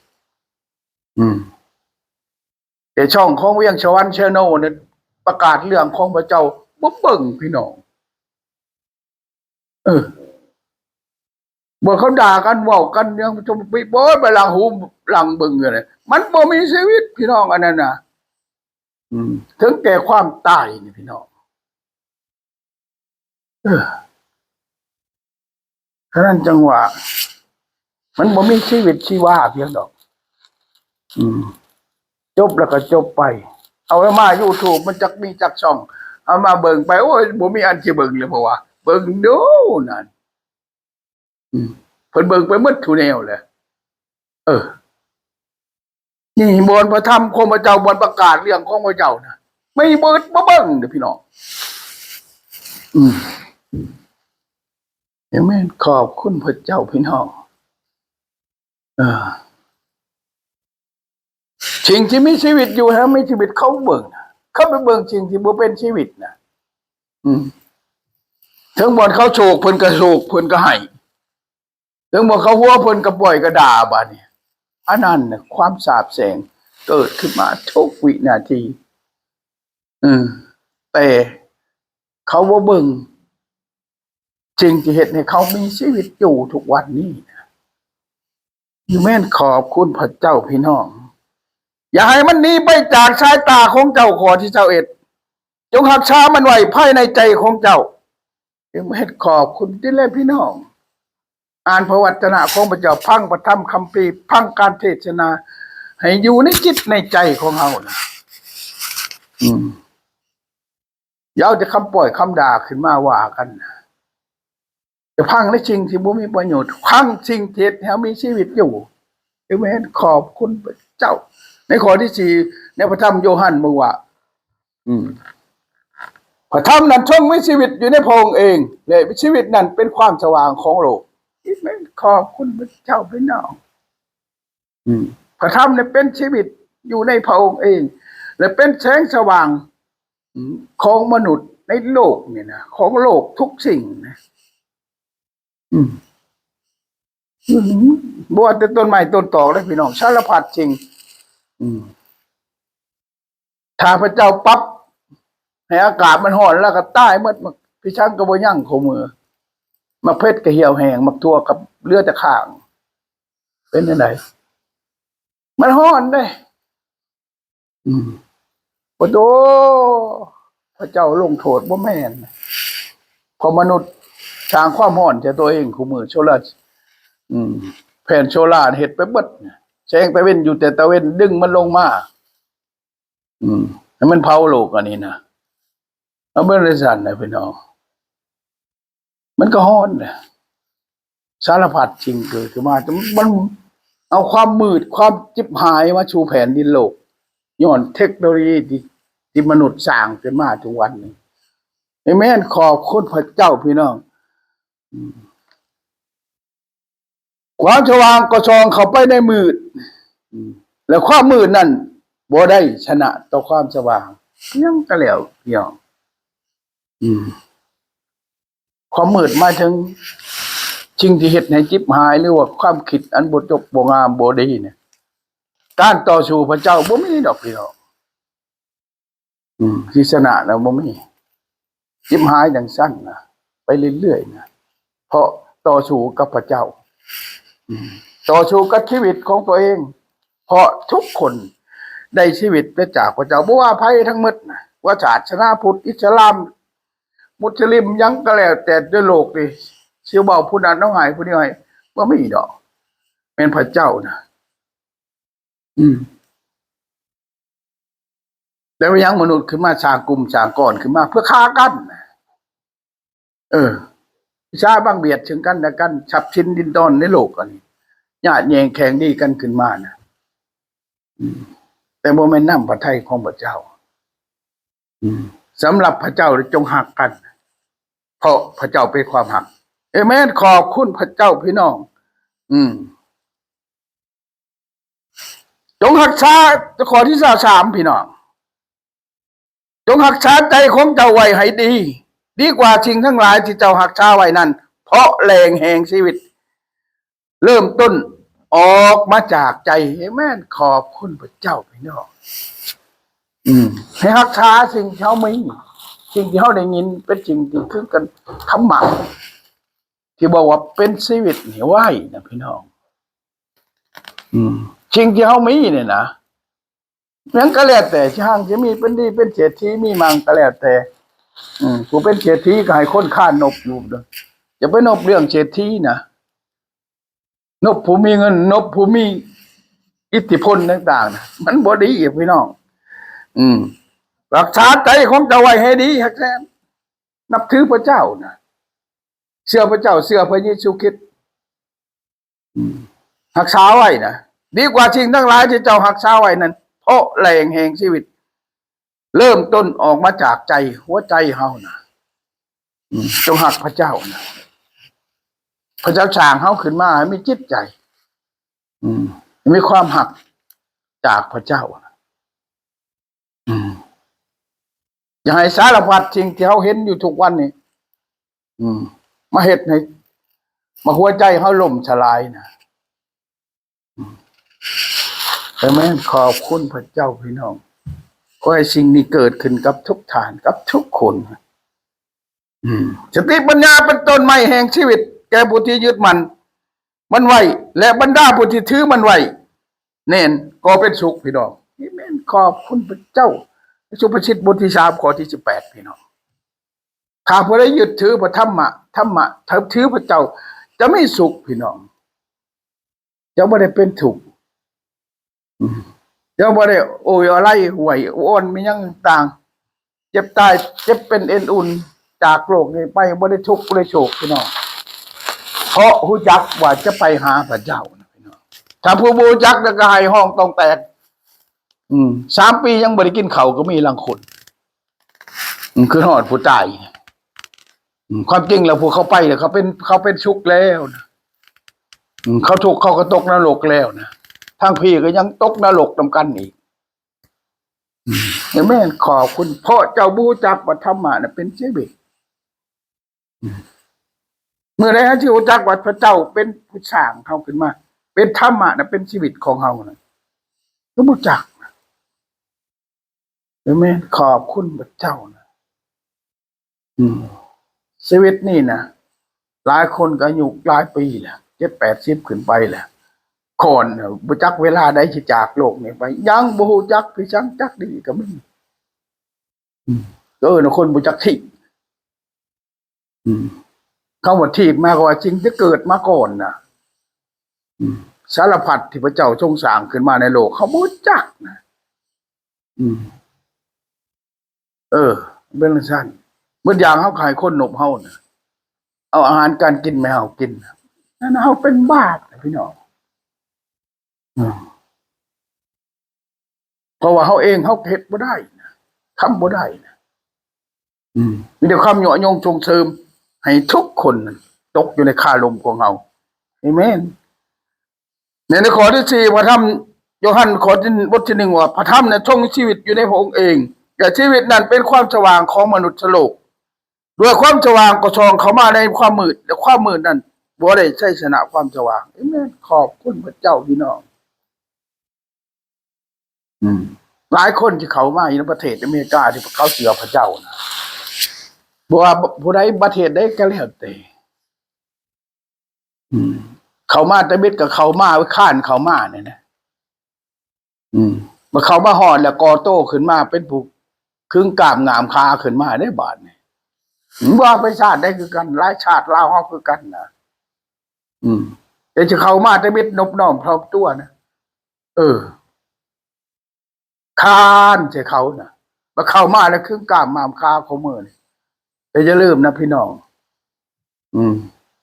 ອືມ ແຕ່ຊ່ອງຂອງວຽງສະຫວັນແຊນແນວນັ້ນ ປະກາດເລື່ອງຂອງພະເຈົ້າ ບໍ່ເບິ່ງ ພີ່ນ້ອງ. ເອີ ບໍ່ ເຂົາດ່າກັນ ເວົ້າກັນຫຍັງ ຈົນໄປ ໂອ້ຍ ໄປຫຼັງຫູຫຼັງເບິ່ງຢູ່ເລີຍ. ມັນບໍ່ມີຊີວິດ ພີ່ນ້ອງ, ອັນນັ້ນນະ. ອືມ ເຖິງແກ່ຄວາມຕາຍນີ້ ພີ່ນ້ອງ. ເອີ ສະນັ້ນຈັ່ງວ່າ ມັນບໍ່ມີຊີວິດຊີວາພຽງດອກ. ອືມ ຈົບແລ້ວກໍຈົບໄປ. ເອົາມາຢູທູບ ມັນຈັກມີຈັກຊ່ອງ, ເອົາມາເບິ່ງໄປ, ໂອ້ຍ ບໍ່ມີອັນຊິເບິ່ງເລີຍ, ເພາະວ່າເບິ່ງດູນັ້ນ. ອືມ ເພິ່ນເບິ່ງໄປໝົດທຸແນວແຫຼະ. ເອີ ນີ້ບ່ອນພະທຳຂອງພະເຈົ້າ, ບ່ອນປະກາດເລື່ອງຂອງພະເຈົ້ານະ, ມີເບິດ ບໍ່ເບິ່ງເດີ້ ພີ່ນ້ອງ. ອືມ ເອເມນ. ຂອບຄຸນພະເຈົ້າ ພີ່ນ້ອງ. ເອີ ສິ່ງທີ່ມີຊີວິດຢູ່ ໃຫ້ມີຊີວິດ ເຂົາເບິ່ງນະ, ເຂົາໄປເບິ່ງສິ່ງທີ່ບໍ່ເປັນຊີວິດນະ. ອືມ ເຖິງບ່ອນເຂົາໂສກ ເພິ່ນກໍໂສກ ເພິ່ນກໍໄຫ້, ເຖິງບ່ອນເຂົາຫົວ ເພິ່ນກໍປ້ອຍກໍດ່າ. ບາດນີ້ ອັນນັ້ນນະ ຄວາມສາບແຊ່ງເກີດຂຶ້ນມາທຸກວິນາທີ. ເອີ ແຕ່ເຂົາບໍ່ເບິ່ງ ສິ່ງທີ່ເຮັດໃຫ້ເຂົາມີຊີວິດຢູ່ທຸກວັນນີ້ນະ. ເອເມນ. ຂອບຄຸນພະເຈົ້າ ພີ່ນ້ອງ. ຢ່າໃຫ້ມັນໜີໄປຈາກສາຍຕາຂອງເຈົ້າ. ຂໍ້ທີຊາວເອັດ ຈົ່ງຮັກສາມັນໄວ້ພາຍໃນໃຈຂອງເຈົ້າ. ເອເມນ. ຂອບຄຸນຕິແລະ ພີ່ນ້ອງ. ອ່ານພະວັດຈະນະຂອງພະເຈົ້າ, ຟັງພະທຳຄຳພີ, ຟັງການເທດສະໜາ ໃຫ້ຢູ່ໃນຈິດໃນໃຈຂອງເຮົານະ. ອືມ ຢ່າເອົາແຕ່ຄຳປ້ອຍຄຳດ່າຂຶ້ນມາວ່າກັນ. ຢ່າຟັງໃນສິ່ງທີ່ບໍ່ມີປະໂຫຍດ, ຟັງສິ່ງທີ່ເຮັດໃຫ້ເຮົາມີຊີວິດຢູ່. ເອເມນ. ຂອບຄຸນພະເຈົ້າ. ໃນຂໍ້ທີສີ່ ໃນພະທຳໂຢຮັນບອກວ່າ ອືມ ພະທຳນັ້ນຊົງມີຊີວິດຢູ່ໃນພະອົງເອງ ແລະ ຊີວິດນັ້ນເປັນຄວາມສະຫວ່າງຂອງໂລກ. ເອເມນ. ຂອບຄຸນພະເຈົ້າ ພີ່ນ້ອງ. ອືມ ພະທຳນີ້ເປັນຊີວິດຢູ່ໃນພະອົງເອງ ແລະ ເປັນແສງສະຫວ່າງ ອືມ ຂອງມະນຸດໃນໂລກນີ້ນະ, ຂອງໂລກທຸກສິ່ງນະ. ອືມ ອືມ ບໍ່ວ່າແຕ່ຕົ້ນໄມ້ຕົ້ນຕອກເດ້ ພີ່ນ້ອງ, ສາລະພັດສິ່ງ. ອືມ ຖ້າພະເຈົ້າປັບໃຫ້ອາກາດມັນຮ້ອນ ແລ້ວກໍຕາຍໝົດ, ໝາກພິຊັງກໍບໍ່ຍັງຄູ່ມື້, ໝາກເຜັດກໍຫ່ຽວແຫ້ງ, ໝາກຖົ່ວກໍເຫຼືອແຕ່ຄ້າງ. ເປັນຈັ່ງໃດ? ມັນຮ້ອນເດ້. ອືມ ໂອ້ໂຕ ພະເຈົ້າລົງໂທດບໍ່ແມ່ນ, ເພາະມະນຸດສ້າງຄວາມຮ້ອນໃຫ້ຕົວເອງຄູ່ມື້. ໂຊລາ ອືມ ແຜ່ນໂຊລາເຮັດໄປເບິດ, ແສງຕາເວັນຢູ່ແຕ່ຕາເວັນດຶງມັນລົງມາ. ອືມ ໃຫ້ມັນເຜົາໂລກອັນນີ້ນະ. ເອົາເບິ່ງໄດ້ຊັ້ນນະ ພີ່ນ້ອງ, ມັນກໍຮ້ອນນະ. ສາລະພັດສິ່ງເກີດຂຶ້ນມາ, ມັນເອົາຄວາມມືດ ຄວາມຈິບຫາຍມາສູ່ແຜ່ນດິນໂລກ ຍ້ອນເທັກໂນໂລຢີທີ່ ທີ່ມະນຸດສ້າງຂຶ້ນມາທຸກວັນນີ້. ເອເມນ. ຂອບຄຸນພະເຈົ້າ ພີ່ນ້ອງ. ອືມ ຄວາມສະຫວ່າງກໍສ່ອງເຂົ້າໄປໃນມືດ, ແລະ ຄວາມມືດນັ້ນບໍ່ໄດ້ຊະນະຕໍ່ຄວາມສະຫວ່າງຫຍັງກໍແລ້ວ ພີ່ນ້ອງ. ອືມ ຄວາມມືດໝາຍເຖິງ ສິ່ງທີ່ເຮັດໃຫ້ຈິບຫາຍ ຫຼືວ່າຄວາມຄິດອັນບໍ່ຈົບ ບໍ່ງາມ ບໍ່ດີນີ້ ການຕໍ່ສູ້ພະເຈົ້າບໍ່ມີດອກພີ່ນ້ອງ. ອືມ ທີ່ຊະນະແລ້ວບໍ່ມີ. ຈິບຫາຍຈັ່ງຊັ້ນນະ ໄປເລື້ອຍໆນະ ເພາະຕໍ່ສູ້ກັບພະເຈົ້າ. ອືມ ຕໍ່ສູ້ກັບຊີວິດຂອງຕົວເອງ ເພາະທຸກຄົນໄດ້ຊີວິດໄປຈາກພະເຈົ້າ ບໍ່ວ່າໃຜທັງໝົດນະ ວ່າສາສະໜາພຸດ ອິດສະລາມ ມຸດສະລິມ ຫຍັງກໍແລ້ວແຕ່ໃນໂລກນີ້ ຊິເວົ້າຜູ້ນັ້ນເອົາໃຫ້ ຜູ້ນີ້ເອົາໃຫ້ ບໍ່ມີດອກ ແມ່ນພະເຈົ້ານະ. ອືມ ແຕ່ວ່າຫຍັງມະນຸດຂຶ້ນມາສ້າງກຸ່ມສ້າງກ້ອນຂຶ້ນມາເພື່ອຂ້າກັນ. ເອີ ວິຊາບັງບຽດເຊິ່ງກັນແລະກັນ ຊັບສິນດິນດອນໃນໂລກອັນນີ້ ຍາດແຍ່ງແຂ່ງດີກັນຂຶ້ນມານະ. ອືມ ແຕ່ບໍ່ແມ່ນນ້ຳພະໄທຂອງພະເຈົ້າ. ອືມ ສຳລັບພະເຈົ້າ ຈົ່ງຮັກກັນ ເພາະພະເຈົ້າເປັນຄວາມຮັກ. ເອເມນ. ຂອບຄຸນພະເຈົ້າ ພີ່ນ້ອງ. ອືມ ຈົ່ງຮັກສາ ຂໍ້ທີຊາວສາມ ພີ່ນ້ອງ, ຈົ່ງຮັກສາໃຈຂອງເຈົ້າໄວ້ໃຫ້ດີ ດີກວ່າສິ່ງທັງຫຼາຍທີ່ເຈົ້າຮັກສາໄວ້ນັ້ນ, ເພາະແຫຼ່ງແຫ່ງຊີວິດເລີ່ມຕົ້ນອອກມາຈາກໃຈ. ເອເມນ. ຂອບຄຸນພະເຈົ້າ ພີ່ນ້ອງ. ອືມ ໃຫ້ຮັກສາສິ່ງທີ່ເຮົາມີ, ສິ່ງທີ່ເຮົາໄດ້ຍິນ ເປັນສິ່ງທີ່ຄືກັນ ທຳມະ ທີ່ບອກວ່າເປັນຊີວິດນີ້ໄວ້ນະ ພີ່ນ້ອງ. ອືມ ສິ່ງທີ່ເຮົາມີນີ້ນະ ຫຍັງກໍແລ້ວແຕ່ ຊິຮັ່ງຊິມີ ເປັນດີ ເປັນເສດຖີ ມີໝັ່ງກໍແລ້ວແຕ່. ອືມ ຜູ້ເປັນເສດຖີກໍໃຫ້ຄົນຄານນົບຢູ່ເດີ. ຢ່າໄປນົບເລື່ອງເສດຖີນະ, ນົບຜູ້ມີເງິນ, ນົບຜູ້ມີອິດທິພົນຕ່າງໆນະ, ມັນບໍ່ດີ ພີ່ນ້ອງ. ອືມ ຮັກສາໃຈຂອງເຈົ້າໄວ້ໃຫ້ດີ ຮັກແທ້ ນັບຖືພະເຈົ້ານະ, ເຊື່ອພະເຈົ້າ, ເຊື່ອພະເຢຊູຄຣິດ. ອືມ ຮັກສາໄວ້ນະ ດີກວ່າສິ່ງທັງຫຼາຍທີ່ເຈົ້າຮັກສາໄວ້ນັ້ນ, ເພາະແຫຼ່ງແຫ່ງຊີວິດເລີ່ມຕົ້ນອອກມາຈາກໃຈ, ຫົວໃຈເຮົານະ. ອືມ ຈົ່ງຮັກພະເຈົ້ານະ. ພະເຈົ້າສ້າງເຮົາຂຶ້ນມາໃຫ້ມີຈິດໃຈ, ອືມ ໃຫ້ມີຄວາມຮັກຈາກພະເຈົ້ານະ. ອືມ ຢ່າໃຫ້ສາລະພັດສິ່ງທີ່ເຮົາເຫັນຢູ່ທຸກວັນນີ້ ອືມ ມາເຮັດໃຫ້ ມາຫົວໃຈເຮົາລົ້ມສະຫຼາຍນະ. ອືມ ເອເມນ. ຂອບຄຸນພະເຈົ້າ ພີ່ນ້ອງ. ຂໍໃຫ້ສິ່ງນີ້ເກີດຂຶ້ນກັບທຸກທ່ານ ກັບທຸກຄົນ. ອືມ ສະຕິປັນຍາເປັນຕົ້ນໄມ້ແຫ່ງຊີວິດ ແກ່ຜູ້ທີ່ຍຶດໝັ້ນມັນໄວ້ ແລະ ບັນດາຜູ້ທີ່ຖືມັນໄວ້ແໜ້ນກໍເປັນສຸກ ພີ່ນ້ອງ. ເອເມນ. ຂອບຄຸນພະເຈົ້າ. ສຸພາສິດບົດທີສາມ ຂໍ້ທີສິບແປດ ພີ່ນ້ອງ. ຖ້າຜູ້ໃດຍຶດຖືພະທຳມະ, ທຳມະ, ຖືພະເຈົ້າ ຈະມີສຸກ ພີ່ນ້ອງ. ເຈົ້າບໍ່ໄດ້ເປັນທຸກ. ອືມ ເຈົ້າບໍ່ໄດ້ໂອຍອາໄລຫວຍໂອນມີຫຍັງຕ່າງ, ເຈັບຕາຍ ເຈັບເປັນເອັນອຸ່ນ ຈາກໂລກນີ້ໄປ ບໍ່ໄດ້ທຸກ ບໍ່ໄດ້ໂສກ ພີ່ນ້ອງ, ເພາະຮູ້ຈັກວ່າຈະໄປຫາພະເຈົ້ານະ ພີ່ນ້ອງ. ຖ້າຜູ້ບໍ່ຮູ້ຈັກແລ້ວກໍໃຫ້ຮ້ອງຕ້ອງແຕກ. ອືມ ສາມປີຍັງບໍ່ໄດ້ກິນເຂົ້າກໍມີລາງຄົນ. ອືມ ຄືຮອດຜູ້ຕາຍ. ອືມ ຄວາມຈິງແລ້ວ ພວກເຂົາໄປແລ້ວ ເຂົາເປັນ ເຂົາເປັນສຸກແລ້ວນະ. ອືມ ເຂົາທຸກ ເຂົາກໍຕົກນະລົກແລ້ວນະ, ທາງພີ້ກໍຍັງຕົກນະລົກນຳກັນອີກ. ອືມ ເອເມນ. ຂອບຄຸນ ເພາະເຈົ້າບໍ່ຮູ້ຈັກວ່າທຳມະນະເປັນຊີວິດ. ອືມ ເມື່ອໃດເຮົາຊິຮູ້ຈັກວ່າພະເຈົ້າເປັນຜູ້ສ້າງເຮົາຂຶ້ນມາ, ເປັນທຳມະນະເປັນຊີວິດຂອງເຮົານະ, ກໍບໍ່ຈັກ. ເອເມນ. ຂອບຄຸນພະເຈົ້ານະ. ອືມ ຊີວິດນີ້ນະ ຫຼາຍຄົນກໍອາຍຸຫຼາຍປີແລ້ວ ເຈັດແປດສິບຂຶ້ນໄປແລ້ວ, ຂ້ອນນະ ບໍ່ຈັກເວລາໃດຊິຈາກໂລກນີ້ໄປ, ຍັງບໍ່ຮູ້ຈັກ ຄືຈັ່ງຈັກດີກໍມີ. ອືມ ເອີ້ນວ່າຄົນບໍ່ຈັກທີບ. ອືມ ຄຳວ່າທີບ ໝາຍຄວາມວ່າສິ່ງທີ່ເກີດມາກ່ອນນະ. ອືມ ສາລະພັດທີ່ພະເຈົ້າຊົງສ້າງຂຶ້ນມາໃນໂລກ ເຮົາບໍ່ຮູ້ຈັກນະ. ອືມ ເອີ ເປັນຈັ່ງຊັ້ນ. ເບິດຢ່າງເຮົາກໍໃຫ້ຄົນນົບເຮົານະ, ເອົາອາຫານການກິນມາໃຫ້ເຮົາກິນນະ, ນັ້ນເຮົາເປັນບາບນະ ພີ່ນ້ອງ. ອືມ ເພາະວ່າເຮົາເອງເຮົາເຮັດບໍ່ໄດ້ນະ, ທຳບໍ່ໄດ້ນະ. ອືມ ມີແຕ່ຄຳຍົວະຍົງສົ່ງເສີມໃຫ້ທຸກຄົນຕົກຢູ່ໃນຄາລົມຂອງເຮົາ. ເອເມນ. ໃນ ໃນຂໍ້ທີສີ່ ພະທຳໂຢຮັນ ຂໍ້ທີ ບົດທີໜຶ່ງ ວ່າ ພະທຳນັ້ນຊົງຊີວິດຢູ່ໃນພະອົງເອງ ແລະ ຊີວິດນັ້ນເປັນຄວາມສະຫວ່າງຂອງມະນຸດສະໂລກ. ດ້ວຍຄວາມສະຫວ່າງກໍສ່ອງເຂົ້າມາໃນຄວາມມືດ ແລະ ຄວາມມືດນັ້ນ ບໍ່ໄດ້ໄຊຊະນະຄວາມສະຫວ່າງ. ເອເມນ. ຂອບຄຸນພະເຈົ້າພີ່ນ້ອງ. ອືມ ຫຼາຍຄົນທີ່ເຂົ້າມາຢູ່ໃນປະເທດອາເມລິກາ ທີ່ເຂົາເຊື່ອພະເຈົ້ານະ ບໍ່ວ່າຜູ້ໃດປະເທດໃດກໍແລ້ວແຕ່ ອືມ ເຂົ້າມາຕະເບັດກໍເຂົ້າມາ ຄ້ານເຂົ້າມານີ້ນະ ອືມ ມາເຂົ້າມາຮອດແລ້ວກໍ່ໂຕຂຶ້ນມາເປັນຜູ້ຂຶງກ້າມງາມຂາຂຶ້ນມາເດ້ບາດນີ້. ບໍ່ວ່າໄປຊາດໃດຄືກັນ ຫຼາຍຊາດລາວເຮົາຄືກັນນະ. ອືມ ແຕ່ຈະເຂົ້າມາແຕ່ເມັດນົບນ້ອມຖ່ອມຕົວນະ ເອີ ຄານໃສ່ເຂົານະ ມາເຂົ້າມາແລ້ວຄືກ້າມມາມຄາຂອງມື້ນີ້. ແຕ່ຢ່າລືມນະພີ່ນ້ອງ ອືມ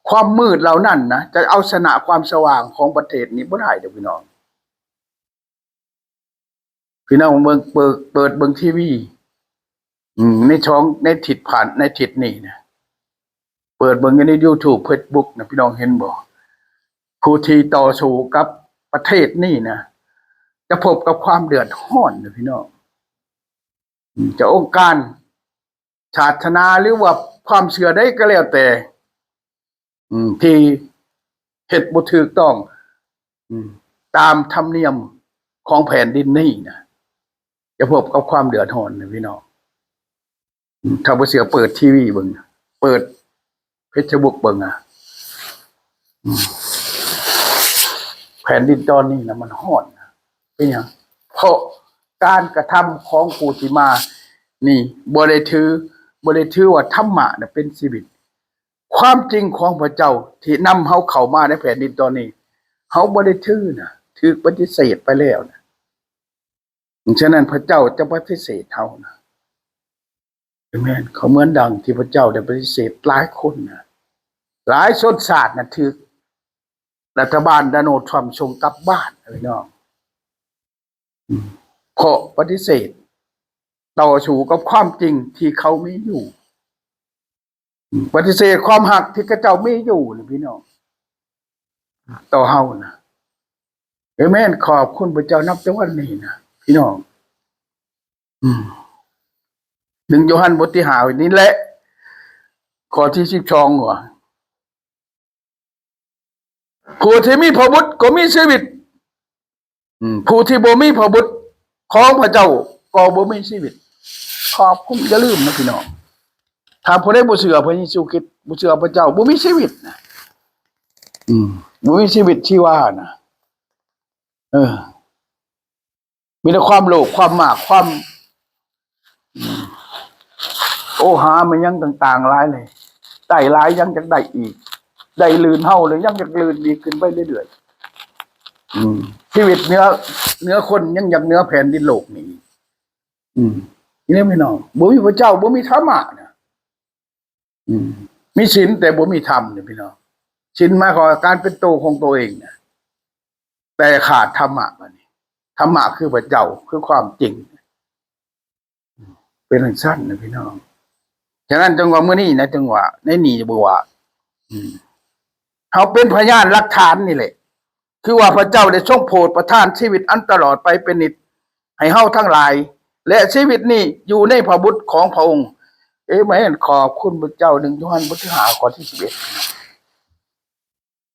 ຄວາມມືດເຫຼົ່ານັ້ນນະ ຈະເອົາຊະນະຄວາມສະຫວ່າງຂອງປະເທດນີ້ບໍ່ໄດ້ເດີ້ພີ່ນ້ອງ. ພີ່ນ້ອງເບິ່ງ ເປີດ ເປີດເບິ່ງທີວີ ອືມ ໃນຊ່ອງ ໃນທິດຜ່ານ ໃນທິດນີ້ນະ ເປີດເບິ່ງຢູ່ໃນຢູທູບ ເຟສບຸກນະ ພີ່ນ້ອງເຫັນບໍ່? ຜູ້ທີ່ຕໍ່ສູ້ກັບປະເທດນີ້ນະ ຈະພົບກັບຄວາມເດືອດຮ້ອນນະພີ່ນ້ອງ. ອືມ ຈະອົງການສາສະໜາ ຫຼືວ່າຄວາມເຊື່ອໃດກໍແລ້ວແຕ່ ອືມ ທີ່ເຮັດບໍ່ຖືກຕ້ອງ ອືມ ຕາມທຳນຽມຂອງແຜ່ນດິນນີ້ນະ ຈະພົບກັບຄວາມເດືອດຮ້ອນນະພີ່ນ້ອງ. ອືມ ຖ້າບໍ່ເຊື່ອເປີດທີວີເບິ່ງ ເປີດເຟສບຸກເບິ່ງ ອາ ອືມ ແຜ່ນດິນຕອນນີ້ນະມັນຮ້ອນນະ. ເປັນຫຍັງ? ເພາະການກະທຳຂອງຜູ້ທີ່ມານີ້ ບໍ່ໄດ້ຖື ບໍ່ໄດ້ຖືວ່າທຳມະນະເປັນຊີວິດ. ຄວາມຈິງຂອງພະເຈົ້າທີ່ນຳເຮົາເຂົ້າມາໃນແຜ່ນດິນຕອນນີ້ ເຮົາບໍ່ໄດ້ຖືນະ ຖືກປະຕິເສດໄປແລ້ວນະ. ສະນັ້ນພະເຈົ້າຈະປະຕິເສດເຮົານະ. ເອເມນ. ກໍເໝືອນດັ່ງທີ່ພະເຈົ້າໄດ້ປະຕິເສດຫຼາຍຄົນນະ. ຫຼາຍຊົນຊາດນະຖືກລັດຖະບານໂດນັລ ທຣຳ ສົ່ງກັບບ້ານ ພີ່ນ້ອງ. ອືມ ເພາະປະຕິເສດຕໍ່ສູ້ກັບຄວາມຈິງທີ່ເຂົາມີຢູ່. ປະຕິເສດຄວາມຮັກທີ່ເຂົາເຈົ້າມີຢູ່ນະພີ່ນ້ອງ ຕໍ່ເຮົານະ. ເອເມນ. ຂອບຄຸນພະເຈົ້າ ນັບແຕ່ວັນນີ້ນະພີ່ນ້ອງ. ອືມ ໜຶ່ງໂຢຮັນບົດທີຫ້ານີ້ແຫຼະ ຂໍ້ທີສິບສອງວ່າ ຜູ້ທີ່ມີພະບຸດກໍມີຊີວິດ ອືມ ຜູ້ທີ່ບໍ່ມີພະບຸດຂອງພະເຈົ້າກໍບໍ່ມີຊີວິດ. ຂອບຄຸນ. ຢ່າລືມນະພີ່ນ້ອງ ຖ້າຜູ້ໃດບໍ່ເຊື່ອພະເຢຊູຄຣິດ ບໍ່ເຊື່ອພະເຈົ້າ ບໍ່ມີຊີວິດນະ. ອືມ ບໍ່ມີຊີວິດຊີວານະ. ເອີ ມີແຕ່ຄວາມໂລບ ຄວາມມາກ ຄວາມ ໂອ້ ຫາມາຫຍັງຕ່າງໆຫຼາຍເລີຍ ໄດ້ຫຼາຍຍັງຢາກໄດ້ອີກ ໄດ້ລື່ນເຮົາແລ້ວຍັງຢາກລື່ນອີກຂຶ້ນໄປເລື້ອຍໆ. ອືມ ຊີວິດເໜືອ ເໜືອຄົນ ຍັງຢາກເໜືອແຜ່ນດິນໂລກນີ້. ອືມ ນີ້ແຫຼະພີ່ນ້ອງ ບໍ່ມີພະເຈົ້າ ບໍ່ມີທຳມະນະ. ອືມ ມີສິນແຕ່ບໍ່ມີທຳນີ້ພີ່ນ້ອງ. ສິນໝາຍຄວາມວ່າການເປັນໂຕຂອງໂຕເອງນະ ແຕ່ຂາດທຳມະ. ບາດນີ້ທຳມະຄືພະເຈົ້າ ຄືຄວາມຈິງ ເປັນຈັ່ງຊັ້ນນະພີ່ນ້ອງ. ສະນັ້ນຈຶ່ງວ່າມື້ນີ້ນະ ຈຶ່ງວ່າໃນນີ້ບອກວ່າ ອືມ ເຮົາເປັນພະຍານຫຼັກຖານນີ້ແຫຼະ ຄືວ່າພະເຈົ້າໄດ້ຊົງໂຜດປະທານຊີວິດອັນຕະຫຼອດໄປເປັນນິດໃຫ້ເຮົາທັງຫຼາຍ ແລະ ຊີວິດນີ້ຢູ່ໃນພະບຸດຂອງພະອົງ. ເອເມນ. ຂອບຄຸນພະເຈົ້າ. ໜຶ່ງໂຢຮັນບົດທີຫ້າ ຂໍ້ທີສິບເອັດ.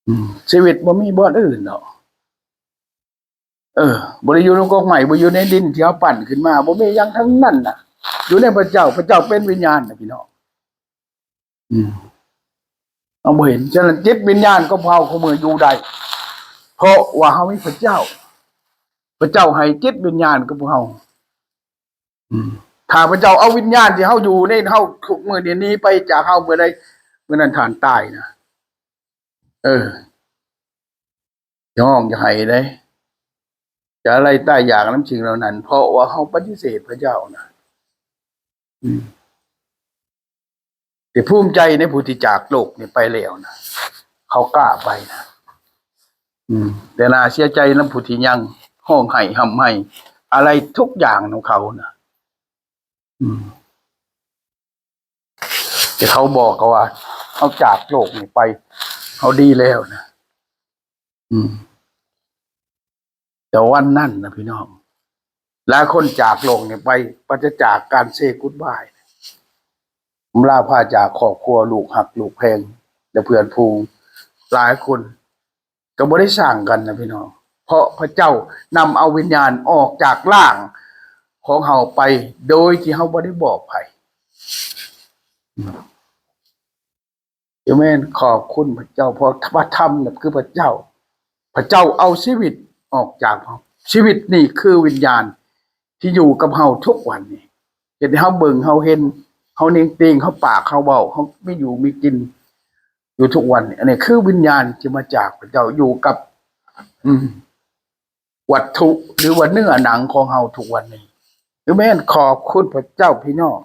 ອືມ ຊີວິດບໍ່ມີບ່ອນອື່ນດອກ. ເອີ ບໍ່ໄດ້ຢູ່ໃນກົກໄມ້ ບໍ່ຢູ່ໃນດິນທີ່ເຮົາປັ້ນຂຶ້ນມາ ບໍ່ມີຫຍັງທັງນັ້ນນະ. ຢູ່ໃນພະເຈົ້າ ພະເຈົ້າເປັນວິນຍານນະພີ່ນ້ອງ. ອືມ ເຮົາບໍ່ເຫັນ. ສະນັ້ນຈິດວິນຍານຂອງພວກເຮົາ ເຮົາກໍເມືອຢູ່ໄດ້ ເພາະວ່າເຮົາມີພະເຈົ້າ. ພະເຈົ້າໃຫ້ຈິດວິນຍານກັບພວກເຮົາ. ອືມ ຖ້າພະເຈົ້າເອົາວິນຍານທີ່ເຮົາຢູ່ໃນເຮົາທຸກມື້ນີ້ໜີໄປຈາກເຮົາເມື່ອໃດ ມື້ນັ້ນທ່ານຕາຍນະ. ເອີ ຈະຮ້ອງຈະໄຫ້ເດ້ ຈະອາໄລຕາຍຢາກນຳສິ່ງເຫຼົ່ານັ້ນ ເພາະວ່າເຮົາປະຕິເສດພະເຈົ້ານະ. ອືມ ທີ່ພູມໃຈໃນຜູ້ທີ່ຈາກໂລກນີ້ໄປແລ້ວນະ ເຂົາກ້າໄປນະ. ອືມ ແຕ່ໜ້າເສຍໃຈນຳຜູ້ທີ່ຍັງ ຮ້ອງໄຫ້ຮ່ຳໄຫ້ອາໄລທຸກຢ່າງນຳເຂົານະ. ອືມ ທີ່ເຂົາບອກກໍວ່າ ເຮົາຈາກໂລກນີ້ໄປ ເຮົາດີແລ້ວນະ. ອືມ ແຕ່ວັນນັ້ນນະພີ່ນ້ອງ ຫຼາຍຄົນຈາກໂລກນີ້ໄປ ປາສະຈາກການເຊກຸດບາຍ ອຳລາພາຈາກຄອບຄົວ ລູກຮັກລູກແພງ ແລະ ເພື່ອນຝູງ. ຫຼາຍຄົນກໍບໍ່ໄດ້ສ້າງກັນນະພີ່ນ້ອງ, ເພາະພະເຈົ້ານຳເອົາວິນຍານອອກຈາກຮ່າງຂອງເຮົາໄປ ໂດຍທີ່ເຮົາບໍ່ໄດ້ບອກໃຜ. ອາເມນ. ຂອບຄຸນພະເຈົ້າ, ເພາະພະທຳນະຄືພະເຈົ້າ. ພະເຈົ້າເອົາຊີວິດອອກຈາກເຮົາ. ຊີວິດນີ້ຄືວິນຍານທີ່ຢູ່ກັບເຮົາທຸກວັນນີ້, ເຮັດໃຫ້ເຮົາເບິ່ງ, ເຮົາເຫັນ, ເຮົາເໜັງຕີງ, ເຮົາປາກ, ເຮົາເວົ້າ, ເຮົາມີຢູ່ມີກິນຢູ່ທຸກວັນນີ້. ອັນນີ້ຄືວິນຍານທີ່ມາຈາກພະເຈົ້າ ຢູ່ກັບ ອາ ວັດຖຸ ຫຼືວ່າເນື້ອໜັງຂອງເຮົາທຸກວັນນີ້. ອາເມນ. ຂອບຄຸນພະເຈົ້າພີ່ນ້ອງ.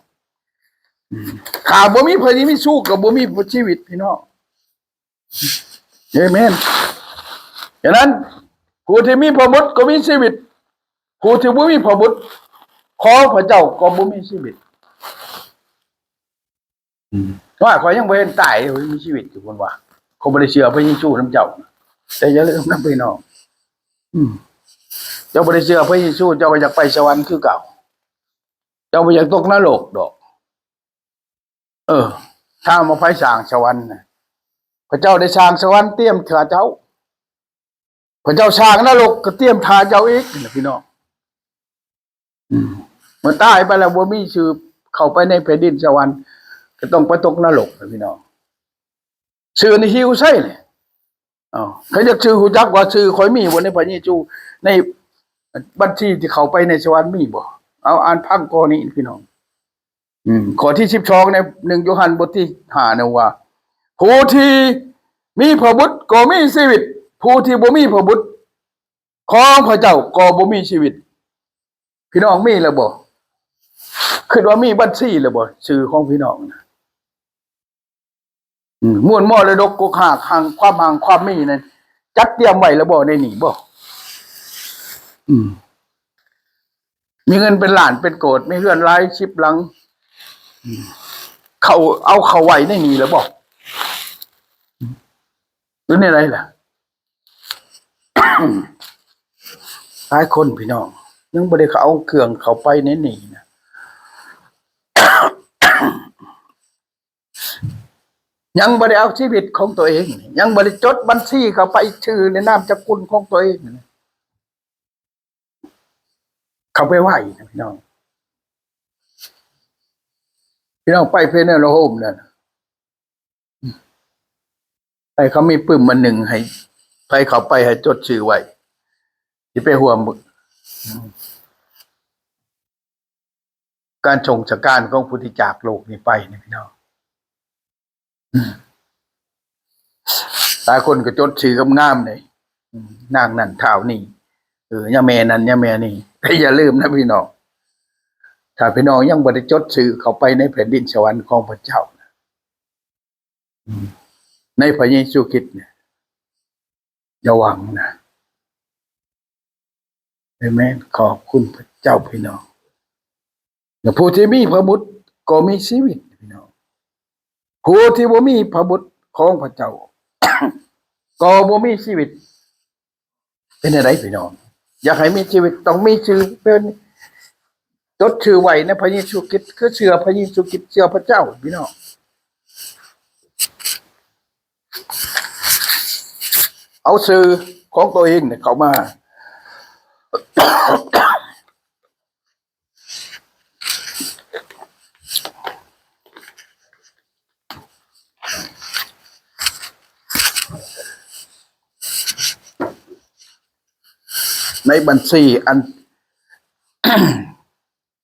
ອາ ຖ້າບໍ່ມີພະເຢຊູກໍບໍ່ມີຊີວິດພີ່ນ້ອງ. ອາເມນ. ສະນັ້ນ ຜູ້ທີ່ມີພະບຸດກໍມີຊີວິດ, ຜູ້ທີ່ບໍ່ມີພະບຸດຂອງພະເຈົ້າກໍບໍ່ມີຊີວິດ. ອືມ ວ່າຂ້ອຍຍັງບໍ່ເຫັນຕາຍເລີຍ ມີຊີວິດຢູ່ ເພິ່ນວ່າ. ຂ້ອຍບໍ່ໄດ້ເຊື່ອພະເຢຊູນຳເຈົ້າ, ແຕ່ຢ່າລືມນະພີ່ນ້ອງ. ອືມ ເຈົ້າບໍ່ໄດ້ເຊື່ອພະເຢຊູ ເຈົ້າກໍຢາກໄປສະຫວັນຄືເກົ່າ, ເຈົ້າບໍ່ຢາກຕົກນະລົກດອກ. ເອີ ຖາມວ່າໃຜສ້າງສະຫວັນນະ? ພະເຈົ້າໄດ້ສ້າງສະຫວັນຕຽມຖ້າເຈົ້າ. ພະເຈົ້າສ້າງນະລົກກໍຕຽມຖ້າເຈົ້າອີກນະພີ່ນ້ອງ. ອືມ ເມື່ອຕາຍໄປແລ້ວບໍ່ມີຊື່ເຂົ້າໄປໃນແຜ່ນດິນສະຫວັນ, ກໍຕ້ອງໄປຕົກນະລົກນະພີ່ນ້ອງ. ຊື່ນີ້ຫິ້ວໃສນີ້? ເອົາ ໃຜຢາກຊື່ ຮູ້ຈັກວ່າຊື່ຂ້ອຍມີບໍ່ໃນພະເຢຊູ ໃນບັນຊີທີ່ເຂົ້າໄປໃນສະຫວັນມີບໍ່? ເອົາ ອ່ານຟັງຂໍ້ນີ້ພີ່ນ້ອງ. ອືມ ຂໍ້ທີສິບສອງ ໃນໜຶ່ງໂຢຮັນບົດທີຫ້ານະວ່າ ຜູ້ທີ່ມີພະບຸດກໍມີຊີວິດ, ຜູ້ທີ່ບໍ່ມີພະບຸດຂອງພະເຈົ້າກໍບໍ່ມີຊີວິດ. ພີ່ນ້ອງມີແລ້ວບໍ່? ຄິດວ່າມີບັນຊີແລ້ວບໍ່? ຊື່ຂອງພີ່ນ້ອງນະ ອືມ ມວນມໍລະດົກກົກຮາກ ຮັງ ຄວາມຮັ່ງຄວາມມີນັ້ນ ຈັດຕຽມໄວ້ແລ້ວບໍ່ໃນນີ້ບໍ່? ອືມ ມີເງິນເປັນລ້ານເປັນໂກດ, ມີເຮືອນຫຼາຍສິບຫຼັງ, ເຂົ້າ ເອົາເຂົ້າໄວ້ໃນນີ້ແລ້ວບໍ່? ຫຼືແນວໃດລະ? ຫຼາຍຄົນພີ່ນ້ອງ ຍັງບໍ່ໄດ້ເອົາເຄື່ອງເຂົ້າໄປໃນນີ້ນະ. ຍັງບໍ່ໄດ້ເອົາຊີວິດຂອງຕົວເອງ, ຍັງບໍ່ໄດ້ຈົດບັນຊີເຂົ້າໄປ ຊື່ ແລະ ນາມສະກຸນຂອງຕົວເອງ ເຂົ້າໄປໄວ້ນະພີ່ນ້ອງ. ພີ່ນ້ອງໄປ Funeral Home ນັ້ນ ໃຫ້ເຂົາມີປຶ້ມອັນໜຶ່ງ ໃຫ້ໃຜເຂົ້າໄປໃຫ້ຈົດຊື່ໄວ້ ຊິໄປຮ່ວມ ການສົ່ງສະການຂອງຜູ້ທີ່ຈາກໂລກນີ້ໄປນະພີ່ນ້ອງ. ອືມ ຫຼາຍຄົນກໍຈົດຊື່ງາມໆເດ້ ອືມ ນາງນັ້ນທ້າວນີ້ ເອີ ຍາແມ່ນັ້ນຍາແມ່ນີ້. ແຕ່ຢ່າລືມນະພີ່ນ້ອງ ຖ້າພີ່ນ້ອງຍັງບໍ່ໄດ້ຈົດຊື່ເຂົ້າໄປໃນແຜ່ນດິນສະຫວັນຂອງພະເຈົ້ານະ ອືມ ໃນພະເຢຊູຄຣິດນະ ຢ່າຫວັງນະ. ອາເມນ. ຂອບຄຸນພະເຈົ້າພີ່ນ້ອງ. ແລະ ຜູ້ທີ່ມີພະບຸດກໍມີຊີວິດພີ່ນ້ອງ. ຜູ້ທີ່ບໍ່ມີພະບຸດຂອງພະເຈົ້າ ກໍບໍ່ມີຊີວິດ. ເປັນຈັ່ງໃດພີ່ນ້ອງ? ຢາກໃຫ້ມີຊີວິດ ຕ້ອງມີຊື່ເປັນ ຈົດຊື່ໄວ້ໃນພະເຢຊູຄຣິດ ຄືເຊື່ອພະເຢຊູຄຣິດ ເຊື່ອພະເຈົ້າພີ່ນ້ອງ. ເອົາຊື່ຂອງຕົວເອງເຂົ້າມາ ໃນບັນຊີອັນ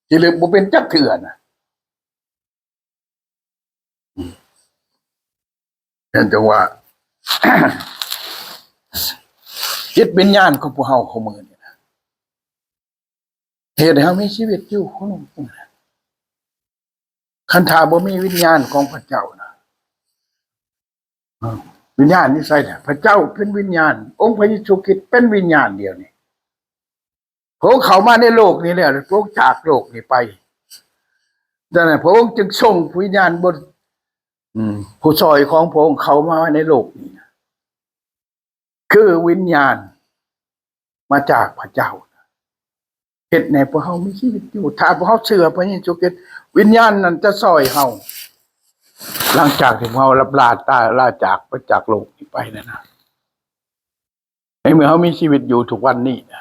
ທີ່ລຶບບໍ່ເປັນຈັກເທື່ອນະ. ອືມ ເຫັນຈັ່ງວ່າ ຈິດວິນຍານຂອງພວກເຮົາຄູ່ມື້ນີ້ນະ ເຮັດໃຫ້ເຮົາມີຊີວິດຢູ່ຄູ່ມື້ນີ້ນະ. ຄັນຖ້າບໍ່ມີວິນຍານຂອງພະເຈົ້ານະ ເອີ ວິນຍານຢູ່ໃສລະ? ພະເຈົ້າເປັນວິນຍານ, ອົງພະເຢຊູຄຣິດເປັນວິນຍານດຽວນີ້. ພະອົງເຂົ້າມາໃນໂລກນີ້ແລ້ວ ພະອົງຈາກໂລກນີ້ໄປ. ດັ່ງນັ້ນ ພະອົງຈຶ່ງສົ່ງວິນຍານບົດ ອືມ ຜູ້ຊ່ອຍຂອງພະອົງເຂົ້າມາໃນໂລກນີ້ນະ ຄືວິນຍານມາຈາກພະເຈົ້າ ເຮັດໃຫ້ພວກເຮົາມີຊີວິດຢູ່. ຖ້າພວກເຮົາເຊື່ອພະເຢຊູຄຣິດ, ວິນຍານນັ້ນຈະຊ່ອຍເຮົາ ຫຼັງຈາກທີ່ພວກເຮົາລຳລາຕາ ລາຈາກໄປຈາກໂລກນີ້ໄປນັ້ນນະ ໃນເມື່ອເຮົາມີຊີວິດຢູ່ທຸກວັນນີ້ນະ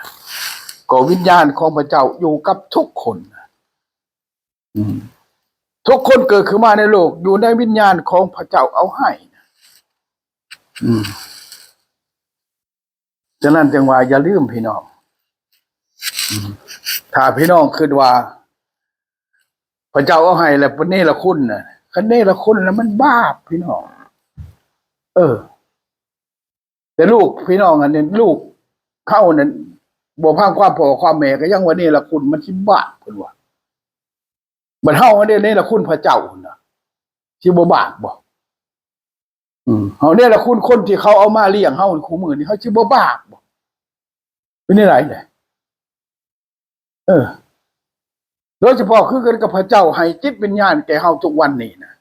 ກໍວິນຍານຂອງພະເຈົ້າຢູ່ກັບທຸກຄົນນະ. ອືມ ທຸກຄົນເກີດຂຶ້ນມາໃນໂລກ ຢູ່ໃນວິນຍານຂອງພະເຈົ້າເອົາໃຫ້ນະ. ອືມ ສະນັ້ນຈຶ່ງວ່າຢ່າລືມພີ່ນ້ອງ. ອືມ ຖ້າພີ່ນ້ອງຄິດວ່າພະເຈົ້າເອົາໃຫ້ແລ້ວເປັນເນລະຄຸນນະ, ຄັນເນລະຄຸນແລ້ວມັນບາບພີ່ນ້ອງ. ເອີ ແຕ່ລູກພີ່ນ້ອງອັນນີ້ ລູກເຮົານັ້ນບໍ່ຟັງຄວາມພໍ່ຄວາມແມ່ ກໍຍັງວ່າເນລະຄຸນ ມັນຊິບາບເພິ່ນວ່າ. ບັດເຮົາເດ ເນລະຄຸນພະເຈົ້າຫັ້ນນະ ຊິບໍ່ບາບບໍ່? ອືມ ເຮົາເນລະຄຸນຄົນທີ່ເຂົາເອົາມາລ້ຽງເຮົາຄູ່ມື້ນີ້ ເຮົາຊິບໍ່ບາບບໍ່? ເປັນແນວໃດແຫຼະ? ເອີ ໂດຍສະເພາະຄືກັນກັບພະເຈົ້າໃຫ້ຈິດວິນຍານແກ່ເຮົາທຸກວັນນີ້ນະ.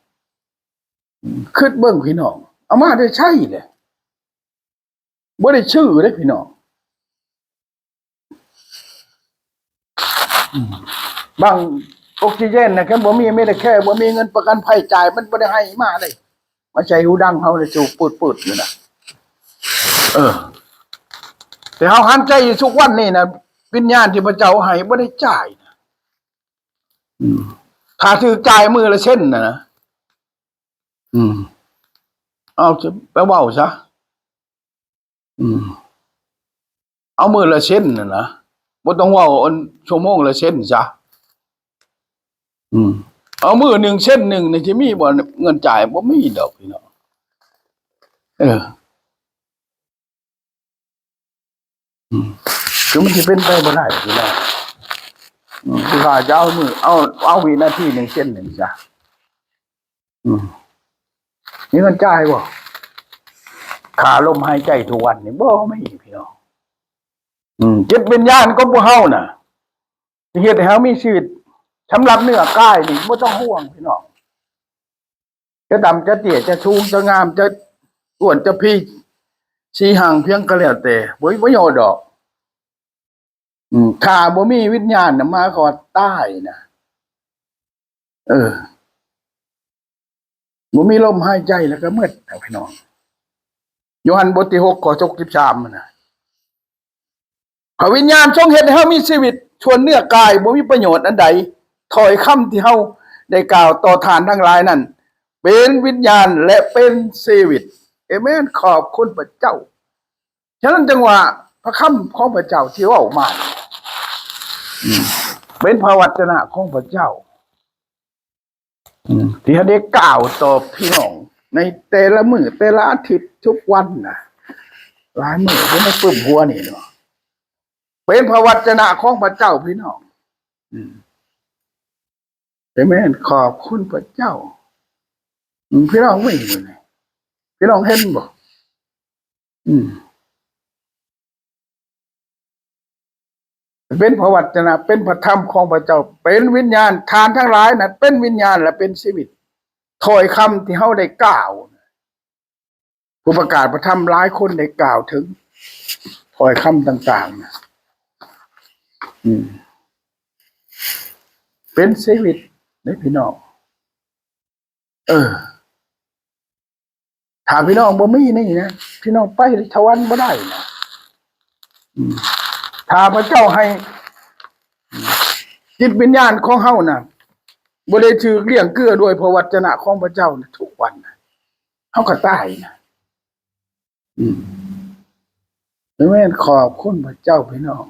ອືມ ຄິດເບິ່ງພີ່ນ້ອງ ເອົາມາແຕ່ໃສແຫຼະ? ບໍ່ໄດ້ຊື້ເດ້ພີ່ນ້ອງ. ອືມ ບັ້ງອົກຊີເຈນນະ ຄັນບໍ່ມີ Medicare ບໍ່ມີເງິນປະກັນໄພຈ່າຍ ມັນບໍ່ໄດ້ໃຫ້ມາເດ້. ມາໃສ່ຫູດັງເຮົານີ້ ສູບປືດໆຢູ່ນະ. ເອີ ແຕ່ເຮົາຫັນໃຈຢູ່ທຸກວັນນີ້ນະ ວິນຍານທີ່ພະເຈົ້າໃຫ້ບໍ່ໄດ້ຈ່າຍນະ. ອືມ ຖ້າຖືກຈ່າຍມື້ລະເຊັນນະນະ. ອືມ ເອົາ ຈະໄປເວົ້າຊະ. ອືມ ເອົາມື້ລະເຊັນນະນະ ບໍ່ຕ້ອງເວົ້າອັນຊົ່ວໂມງລະເຊັນຊະ. ອືມ ເອົາມື້ໜຶ່ງເຊັນໜຶ່ງນີ້ ຊິມີບໍ່ເງິນຈ່າຍ? ບໍ່ມີດອກພີ່ນ້ອງ. ເອີ ອືມ ຄືມັນຊິເປັນໄປບໍ່ໄດ້ພີ່ນ້ອງ. ອືມ ຄືວ່າຈະເອົາມື້ ເອົາ ເອົາວິນາທີໜຶ່ງເຊັນໜຶ່ງຊະ. ອືມ ມີເງິນຈ່າຍບໍ່? ຄ່າລົມຫາຍໃຈທຸກວັນນີ້ບໍ່ມີພີ່ນ້ອງ. ອືມ ຈິດວິນຍານຂອງພວກເຮົານະ ທີ່ເຮັດໃຫ້ເຮົາມີຊີວິດ. ສຳລັບເນື້ອກາຍນີ້ບໍ່ຕ້ອງຫ່ວງພີ່ນ້ອງ ຈະດຳຈະເຕ້ຍ ຈະສູງຈະງາມ ຈະອ້ວນຈະພີ ສີຮັ່ງພຽງກໍແລ້ວແຕ່ ບໍ່ມີປະໂຫຍດດອກ. ອືມ ຖ້າບໍ່ມີວິນຍານນະ ໝາຍຄວາມວ່າຕາຍນະ. ເອີ ບໍ່ມີລົມຫາຍໃຈແລ້ວກໍໝົດແລ້ວພີ່ນ້ອງ. ໂຍຮັນບົດທີຫົກ ຂໍ້ຫົກສິບສາມຫັ້ນນະ ພະວິນຍານຊົງເຮັດໃຫ້ເຮົາມີຊີວິດ, ສ່ວນເນື້ອກາຍບໍ່ມີປະໂຫຍດອັນໃດ. ຖ້ອຍຄຳທີ່ເຮົາໄດ້ກ່າວຕໍ່ທ່ານທັງຫຼາຍນັ້ນ ເປັນວິນຍານ ແລະ ເປັນຊີວິດ. ເອເມນ. ຂອບຄຸນພະເຈົ້າ. ສະນັ້ນຈຶ່ງວ່າ ພະຄຳຂອງພະເຈົ້າທີ່ເວົ້າມາ ອືມ ເປັນພະວັດຈະນະຂອງພະເຈົ້າ ອືມ ທີ່ເຮົາໄດ້ກ່າວຕໍ່ພີ່ນ້ອງໃນແຕ່ລະມື້ ແຕ່ລະອາທິດ ທຸກວັນນະ ຫຼາຍມື້ເພິ່ນມາປຶ້ມຫົວນີ້ເນາະ ເປັນພະວັດຈະນະຂອງພະເຈົ້າພີ່ນ້ອງ. ອືມ ເອເມນ. ຂອບຄຸນພະເຈົ້າ. ອືມ ພີ່ນ້ອງເຫັນບໍ່ນີ້? ພີ່ນ້ອງເຫັນບໍ່? ອືມ ເປັນພະວັດຈະນະ ເປັນພະທຳຂອງພະເຈົ້າ ເປັນວິນຍານ. ທ່ານທັງຫຼາຍນັ້ນເປັນວິນຍານ ແລະ ເປັນຊີວິດ. ຖ້ອຍຄຳທີ່ເຮົາໄດ້ກ່າວ ຜູ້ປະກາດພະທຳຫຼາຍຄົນໄດ້ກ່າວເຖິງຖ້ອຍຄຳຕ່າງໆ ອືມ ເປັນຊີວິດເດ້ພີ່ນ້ອງ. ເອີ ຖ້າພີ່ນ້ອງບໍ່ມີນີ້ນະ ພີ່ນ້ອງໄປສະຫວັນບໍ່ໄດ້ນະ. ອືມ ຖ້າພະເຈົ້າໃຫ້ ອືມ ຈິດວິນຍານຂອງເຮົານະ ບໍ່ໄດ້ຖືກລ້ຽງເກືອດ້ວຍພະວັດຈະນະຂອງພະເຈົ້ານະ ທຸກວັນນະ ເຮົາກໍຕາຍນະ. ອືມ ແມ່ນ ຂອບຄຸນພະເຈົ້າພີ່ນ້ອງ.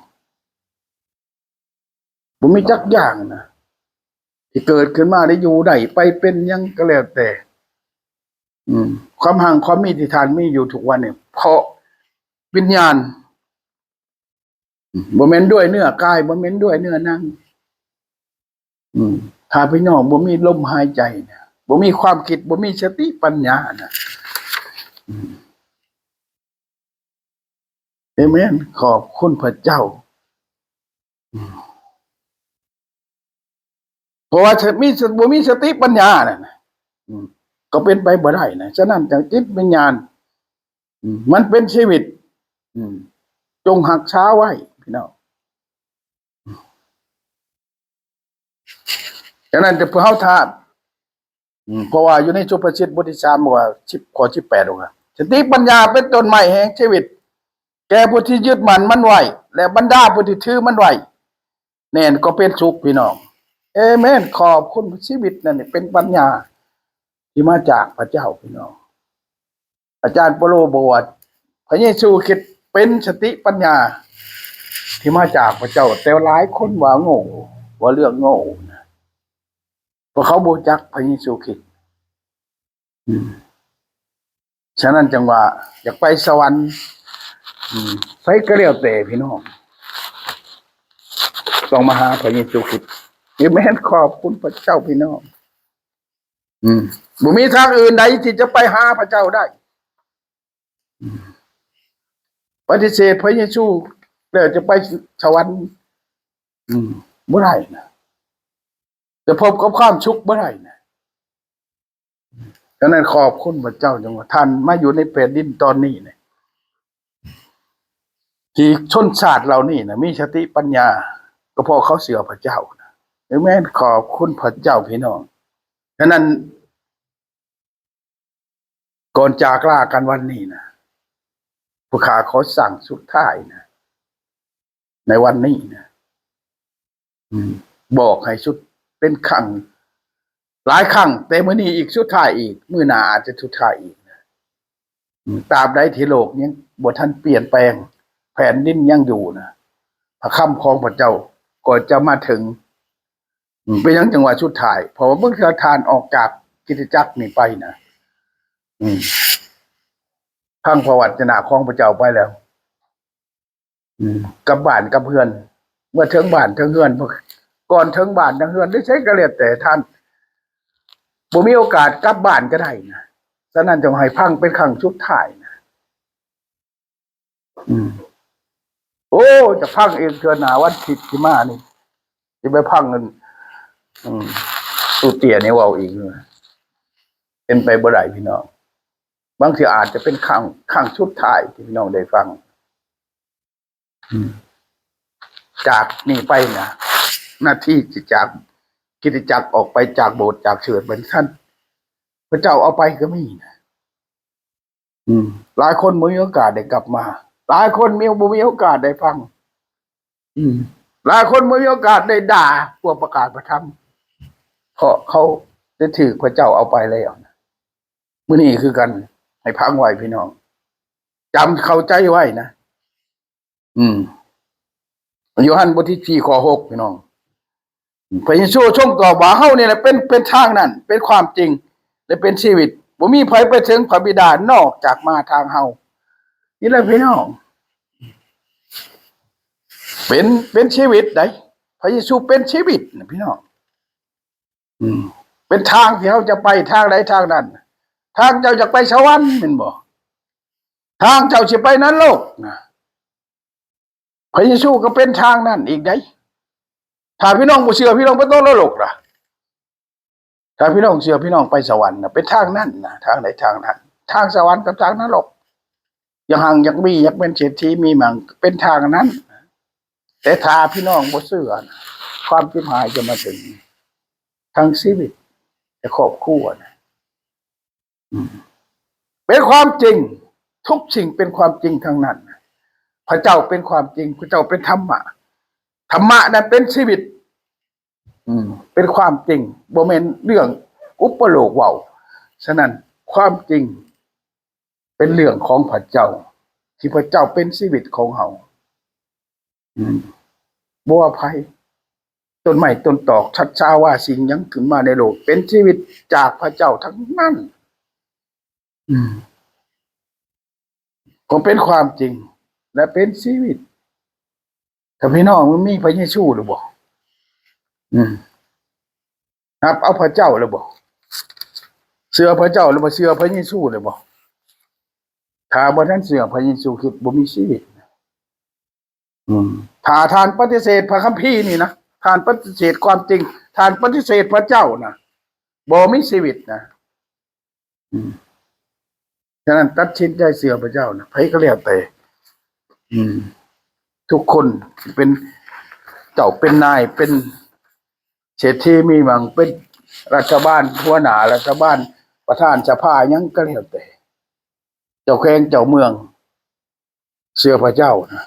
ບໍ່ມີຈັກຢ່າງນະ ທີ່ເກີດຂຶ້ນມາໄດ້ ຢູ່ໄດ້ໄປ ເປັນຫຍັງກໍແລ້ວແຕ່. ອືມ ຄວາມຮັ່ງຄວາມມີທີ່ທ່ານມີຢູ່ທຸກວັນນີ້ ເພາະວິນຍານ. ອືມ ບໍ່ແມ່ນດ້ວຍເນື້ອກາຍ ບໍ່ແມ່ນດ້ວຍເນື້ອໜັງ. ອືມ ຖ້າພີ່ນ້ອງບໍ່ມີລົມຫາຍໃຈນະ ບໍ່ມີຄວາມຄິດ ບໍ່ມີສະຕິປັນຍານະ. ອືມ ເອເມນ. ຂອບຄຸນພະເຈົ້າ. ອືມ ເພາະວ່າມີ ບໍ່ມີສະຕິປັນຍານັ້ນນະ ອືມ ກໍເປັນໄປບໍ່ໄດ້ນະ. ສະນັ້ນຈັ່ງຈິດວິນຍານ ອືມ ມັນເປັນຊີວິດ ອືມ ຈົ່ງຮັກສາໄວ້ພີ່ນ້ອງ. ສະນັ້ນ ພວກເຮົາຖ້າ ອືມ ເພາະວ່າຢູ່ໃນສຸພາສິດບົດທີສາມ ບົດທີສິບ ຂໍ້ສິບແປດ ວ່າ ສະຕິປັນຍາເປັນຕົ້ນໄມ້ແຫ່ງຊີວິດ ແກ່ຜູ້ທີ່ຍຶດໝັ້ນມັນໄວ້ ແລະ ບັນດາຜູ້ທີ່ຖືມັນໄວ້ ແມ່ນກໍເປັນສຸກ ພີ່ນ້ອງ. ເອເມນ. ຂອບຄຸນ. ຊີວິດນັ້ນເປັນປັນຍາທີ່ມາຈາກພະເຈົ້າ ພີ່ນ້ອງ. ອາຈານເປາໂລບອກວ່າ ພະເຢຊູຄຣິດເປັນສະຕິປັນຍາທີ່ມາຈາກພະເຈົ້າ, ແຕ່ຫຼາຍຄົນວ່າໂງ່ ວ່າເລື່ອງໂງ່ນະ ເພາະເຂົາບໍ່ຮູ້ຈັກພະເຢຊູຄຣິດ. ອືມ ສະນັ້ນຈັ່ງວ່າຢາກໄປສະຫວັນ ອືມ ໃສກໍແລ້ວແຕ່ພີ່ນ້ອງ ຕ້ອງມາຫາພະເຢຊູຄຣິດ. ເອເມນ. ຂອບຄຸນພະເຈົ້າ ພີ່ນ້ອງ. ອືມ ບໍ່ມີທາງອື່ນໃດທີ່ຈະໄປຫາພະເຈົ້າໄດ້. ອືມ ປະຕິເສດພະເຢຊູແລ້ວຈະໄປສະຫວັນ ອືມ ບໍ່ໄດ້ນະ. ຈະພົບກັບຄວາມສຸກບໍ່ໄດ້ນະ. ສະນັ້ນຂອບຄຸນພະເຈົ້າ ຈັ່ງວ່າທ່ານມາຢູ່ໃນແຜ່ນດິນຕອນນີ້ນະ ທີ່ຊົນຊາດເຫຼົ່ານີ້ນະ ມີສະຕິປັນຍາ ກໍເພາະເຂົາເຊື່ອພະເຈົ້ານະ. ເອເມນ. ຂອບຄຸນພະເຈົ້າ ພີ່ນ້ອງ. ສະນັ້ນ ກ່ອນຈາກລາກັນວັນນີ້ນະ ຜູ້ຂ້າຂໍສັ່ງສຸດທ້າຍນະ ໃນວັນນີ້ນະ ອືມ ບອກໃຫ້ສຸດ ເປັນຄັ້ງ ຫຼາຍຄັ້ງ, ແຕ່ມື້ນີ້ອີກ ສຸດທ້າຍອີກ, ມື້ໜ້າອາດຈະສຸດທ້າຍອີກນະ. ອືມ ຕາບໃດທີ່ໂລກຍັງບໍ່ທັນປ່ຽນແປງ, ແຜ່ນດິນຍັງຢູ່ນະ, ພະຄຳຂອງພະເຈົ້າກໍຈະມາເຖິງ. ອືມ ເປັນຫຍັງຈຶ່ງວ່າສຸດທ້າຍ? ເພາະວ່າເບິ່ງເທື່ອທ່ານອອກຈາກຄຣິສຕະຈັກນີ້ໄປນະ ອືມ ຟັງພະວັດທະນະຂອງພະເຈົ້າໄປແລ້ວ ອືມ ກັບບ້ານກັບເຮືອນ ເມື່ອເຖິງບ້ານເຖິງເຮືອນ ກ່ອນເຖິງບ້ານເຖິງເຮືອນ ຫຼືໃສກໍແລ້ວແຕ່ ທ່ານບໍ່ມີໂອກາດກັບບ້ານກໍໄດ້ນະ. ສະນັ້ນ ຈົ່ງໃຫ້ຟັງເປັນຄັ້ງສຸດທ້າຍນະ. ອືມ ໂອ້ ຈະຟັງອີກເທື່ອໜ້າ ວັນທິດທີ່ມານີ້ ຊິໄປຟັງອັນ ອືມ ຕູ້ເຕ້ຍນີ້ເວົ້າອີກ ເປັນໄປບໍ່ໄດ້ພີ່ນ້ອງ. ບາງເທື່ອອາດຈະເປັນຄັ້ງ ຄັ້ງສຸດທ້າຍທີ່ພີ່ນ້ອງໄດ້ຟັງ. ອືມ ຈາກນີ້ໄປນະ ນາທີທີ່ຈາກຄຣິສຕະຈັກອອກໄປ ຈາກໂບດຈາກເຊີດໄປຊັ້ນ ພະເຈົ້າເອົາໄປກໍມີນະ. ອືມ ຫຼາຍຄົນບໍ່ມີໂອກາດໄດ້ກັບມາ, ຫຼາຍຄົນມີ ບໍ່ມີໂອກາດໄດ້ຟັງ, ອືມ ຫຼາຍຄົນບໍ່ມີໂອກາດໄດ້ດ່າພວກປະກາດພະທຳ ເພາະເຂົາໄດ້ຖືກພະເຈົ້າເອົາໄປແລ້ວນະ. ມື້ນີ້ຄືກັນ ໃຫ້ຟັງໄວ້ພີ່ນ້ອງ ຈຳເຂົ້າໃຈໄວ້ນະ. ອືມ ໂຢຮັນບົດທີສີ່ ຂໍ້ຫົກ ພີ່ນ້ອງ. ພະເຢຊູຊົງຕອບວ່າ ເຮົານີ້ແຫຼະເປັນ ເປັນທາງນັ້ນ ເປັນຄວາມຈິງ ແລະ ເປັນຊີວິດ. ບໍ່ມີໃຜໄປເຖິງພະບິດານອກຈາກມາທາງເຮົາ. ນີ້ແຫຼະພີ່ນ້ອງ ເປັນ ເປັນຊີວິດໃດ໋. ພະເຢຊູເປັນຊີວິດນະພີ່ນ້ອງ. ອືມ ເປັນທາງທີ່ເຮົາຈະໄປ ທາງໃດທາງນັ້ນ. ທາງເຈົ້າຈະໄປສະຫວັນແມ່ນບໍ່? ທາງເຈົ້າຊິໄປນະລົກນະ. ພະເຢຊູກໍເປັນທາງນັ້ນອີກໃດ໋. ຖ້າພີ່ນ້ອງບໍ່ເຊື່ອ ພີ່ນ້ອງໄປຕົກນະລົກລະ. ຖ້າພີ່ນ້ອງເຊື່ອ ພີ່ນ້ອງໄປສະຫວັນນະ ເປັນທາງນັ້ນນະ. ທາງໃດທາງນັ້ນ? ທາງສະຫວັນກັບທາງນະລົກ. ຢາກຮັ່ງ ຢາກມີ ຢາກເປັນເສດຖີມີໝັ້ງ ເປັນທາງນັ້ນ. ແຕ່ຖ້າພີ່ນ້ອງບໍ່ເຊື່ອນະ ຄວາມຈິບຫາຍຈະມາເຖິງ ທັງຊີວິດ ແລະ ຄອບຄົວນະ. ອືມ ເປັນຄວາມຈິງ ທຸກສິ່ງເປັນຄວາມຈິງທັງນັ້ນ. ພະເຈົ້າເປັນຄວາມຈິງ ພະເຈົ້າເປັນທຳມະ ທຳມະນັ້ນເປັນຊີວິດ. ອືມ ເປັນຄວາມຈິງ ບໍ່ແມ່ນເລື່ອງອຸປະໂລກເວົ້າ. ສະນັ້ນ ຄວາມຈິງ ເປັນເລື່ອງຂອງພະເຈົ້າ ທີ່ພະເຈົ້າເປັນຊີວິດຂອງເຮົາ. ອືມ ບົວໄຜ່ ຕົ້ນໄມ້ຕົ້ນຕອກ ສັດສາວາສິ່ງຫຍັງຂຶ້ນມາໃນໂລກ ເປັນຊີວິດຈາກພະເຈົ້າທັງນັ້ນ. ອືມ ກໍເປັນຄວາມຈິງ ແລະ ເປັນຊີວິດ. ຖ້າພີ່ນ້ອງມີພະເຢຊູຫຼືບໍ່? ອືມ ຮັບເອົາພະເຈົ້າແລ້ວບໍ່? ເຊື່ອພະເຈົ້າແລ້ວບໍ່? ເຊື່ອພະເຢຊູແລ້ວບໍ່? ຖ້າບໍ່ທັນເຊື່ອພະເຢຊູຄຣິດ ບໍ່ມີຊີວິດ. ອືມ ຖ້າທ່ານປະຕິເສດພະຄຳພີນີ້ນະ, ທ່ານປະຕິເສດຄວາມຈິງ, ທ່ານປະຕິເສດພະເຈົ້ານະ, ບໍ່ມີຊີວິດນະ. ອືມ ສະນັ້ນຕັດສິນໃຈເຊື່ອພະເຈົ້ານະ, ໃຜກໍແລ້ວແຕ່. ອືມ ທຸກຄົນເປັນເຈົ້າເປັນນາຍ, ເປັນເສດຖີມີໝັ້ງ, ເປັນ ລັດຖະບານຫົວໜ້າລັດຖະບານ ປະທານສະພາຫຍັງກໍແລ້ວແຕ່ ເຈົ້າແຂວງເຈົ້າເມືອງ ເຊື່ອພະເຈົ້ານະ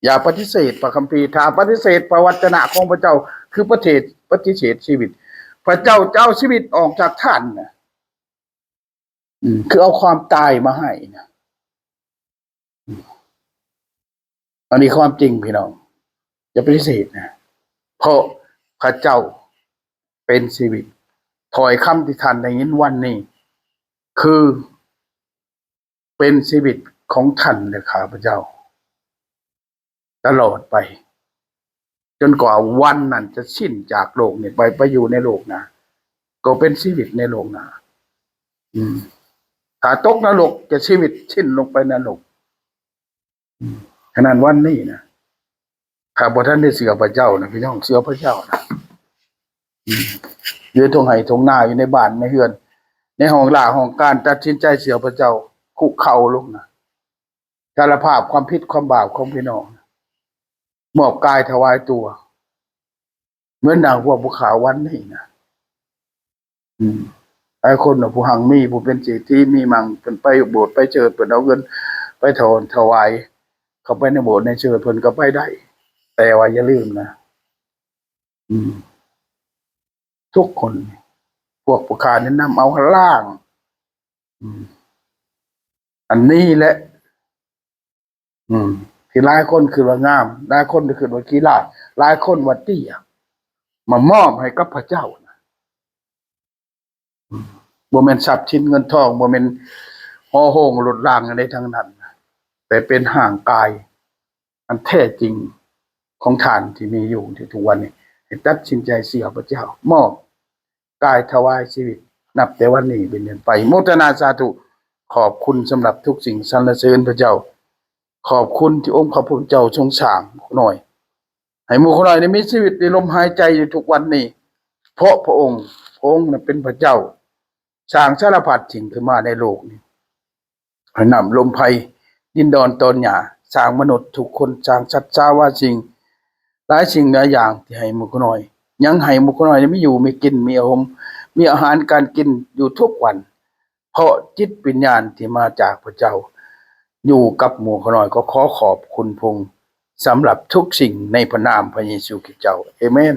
ຢ່າປະຕິເສດພະຄຳພີ. ຖ້າປະຕິເສດພະວະຈະນະຂອງພະເຈົ້າ ຄືປະເທດ ປະຕິເສດຊີວິດ. ພະເຈົ້າຈະເອົາຊີວິດອອກຈາກທ່ານນະ ອືມ ຄືເອົາຄວາມຕາຍມາໃຫ້ນະ. ອັນນີ້ຄວາມຈິງພີ່ນ້ອງ ຢ່າປະຕິເສດນະ ເພາະພະເຈົ້າເປັນຊີວິດ. ຖ້ອຍຄຳທີ່ທ່ານໄດ້ຍິນວັນນີ້ ຄືເປັນຊີວິດຂອງທ່ານ ແລະ ຂ້າພະເຈົ້າ ຕະຫຼອດໄປ ຈົນກວ່າວັນນັ້ນຈະສິ້ນຈາກໂລກນີ້ໄປ ໄປຢູ່ໃນໂລກໜ້າ ກໍເປັນຊີວິດໃນໂລກໜ້າ. ອືມ ຖ້າຕົກນະລົກ ຈະຊີວິດສິ້ນລົງໄປນະລົກ. ອືມ ຂະໜາດວັນນີ້ນະ ຖ້າບໍ່ທັນໄດ້ເຊື່ອພະເຈົ້ານະ ພີ່ນ້ອງ ເຊື່ອພະເຈົ້ານະ ອືມ ຢູ່ທົ່ງໄຮ່ທົ່ງນາ ຢູ່ໃນບ້ານໃນເຮືອນ ໃນຫ້ອງລາຫ້ອງການ ຕັດສິນໃຈເຊື່ອພະເຈົ້າ ຄຸເຂົ່າລົງນະ ສາລະພາບຄວາມຜິດຄວາມບາບຂອງພີ່ນ້ອງ ມອບກາຍຖວາຍຕົວ ເໝືອນດັ່ງພວກຜູ້ຂ້າວັນນີ້ນະ. ອືມ ຫຼາຍຄົນນະ ຜູ້ຮັ່ງມີ ຜູ້ເປັນເສດຖີ ມີມັ່ງ ເພິ່ນໄປໂບດໄປເຊີດ ເພິ່ນເອົາເງິນໄປຖອນຖວາຍ ເຂົ້າໄປໃນໂບດໃນເຊີດ ເພິ່ນກໍໄປໄດ້. ແຕ່ວ່າຢ່າລືມນະ ອືມ ທຸກຄົນ ພວກຜູ້ຂ້າແນະນຳເອົາລ້າງ ອືມ ອັນນີ້ແຫຼະ ອືມ ທີ່ຫຼາຍຄົນຄິດວ່າງາມ ຫຼາຍຄົນກໍຄິດວ່າຂີ້ລ້າຍ ຫຼາຍຄົນວ່າເຕ້ຍ ມາມອບໃຫ້ກັບພະເຈົ້ານະ. ອືມ ບໍ່ແມ່ນຊັບສິນເງິນທອງ ບໍ່ແມ່ນຫໍໂຮງລົດລາງອັນໃດທັງນັ້ນ ແຕ່ເປັນຮ່າງກາຍອັນແທ້ຈິງຂອງທ່ານທີ່ມີຢູ່ໃນທຸກວັນນີ້ ໃຫ້ຕັດສິນໃຈເຊື່ອພະເຈົ້າ ມອບ ກາຍຖວາຍຊີວິດ ນັບແຕ່ວັນນີ້ເປັນຕົ້ນໄປ. ໂມທະນາສາທຸ ຂອບຄຸນສຳລັບທຸກສິ່ງ ສັນລະເສີນພະເຈົ້າ. ຂອບຄຸນທີ່ອົງພະຜູ້ເປັນເຈົ້າຊົງສ້າງໝູ່ຂ້ານ້ອຍ ໃຫ້ໝູ່ຂ້ານ້ອຍໄດ້ມີຊີວິດ ໄດ້ລົມຫາຍໃຈຢູ່ທຸກວັນນີ້ ເພາະພະອົງ ພະອົງນັ້ນເປັນພະເຈົ້າ ສ້າງສາລະພັດສິ່ງຂຶ້ນມາໃນໂລກນີ້. ໃຫ້ນ້ຳລົມໄພ ດິນດອນຕອນຫຍ້າ ສ້າງມະນຸດທຸກຄົນ ສ້າງສັດສາວາສິ່ງ ຫຼາຍສິ່ງຫຼາຍຢ່າງທີ່ໃຫ້ໝູ່ຂ້ານ້ອຍ ຍັງໃຫ້ໝູ່ຂ້ານ້ອຍໄດ້ມີຢູ່ມີກິນ ມີອາຫົມ ມີອາຫານການກິນຢູ່ທຸກວັນ ເພາະຈິດວິນຍານທີ່ມາຈາກພະເຈົ້າຢູ່ກັບໝູ່ຂ້ານ້ອຍ ກໍຂໍຂອບຄຸນພະອົງ ສຳລັບທຸກສິ່ງໃນພະນາມພະເຢຊູຄຣິດເຈົ້າ. ເອເມນ.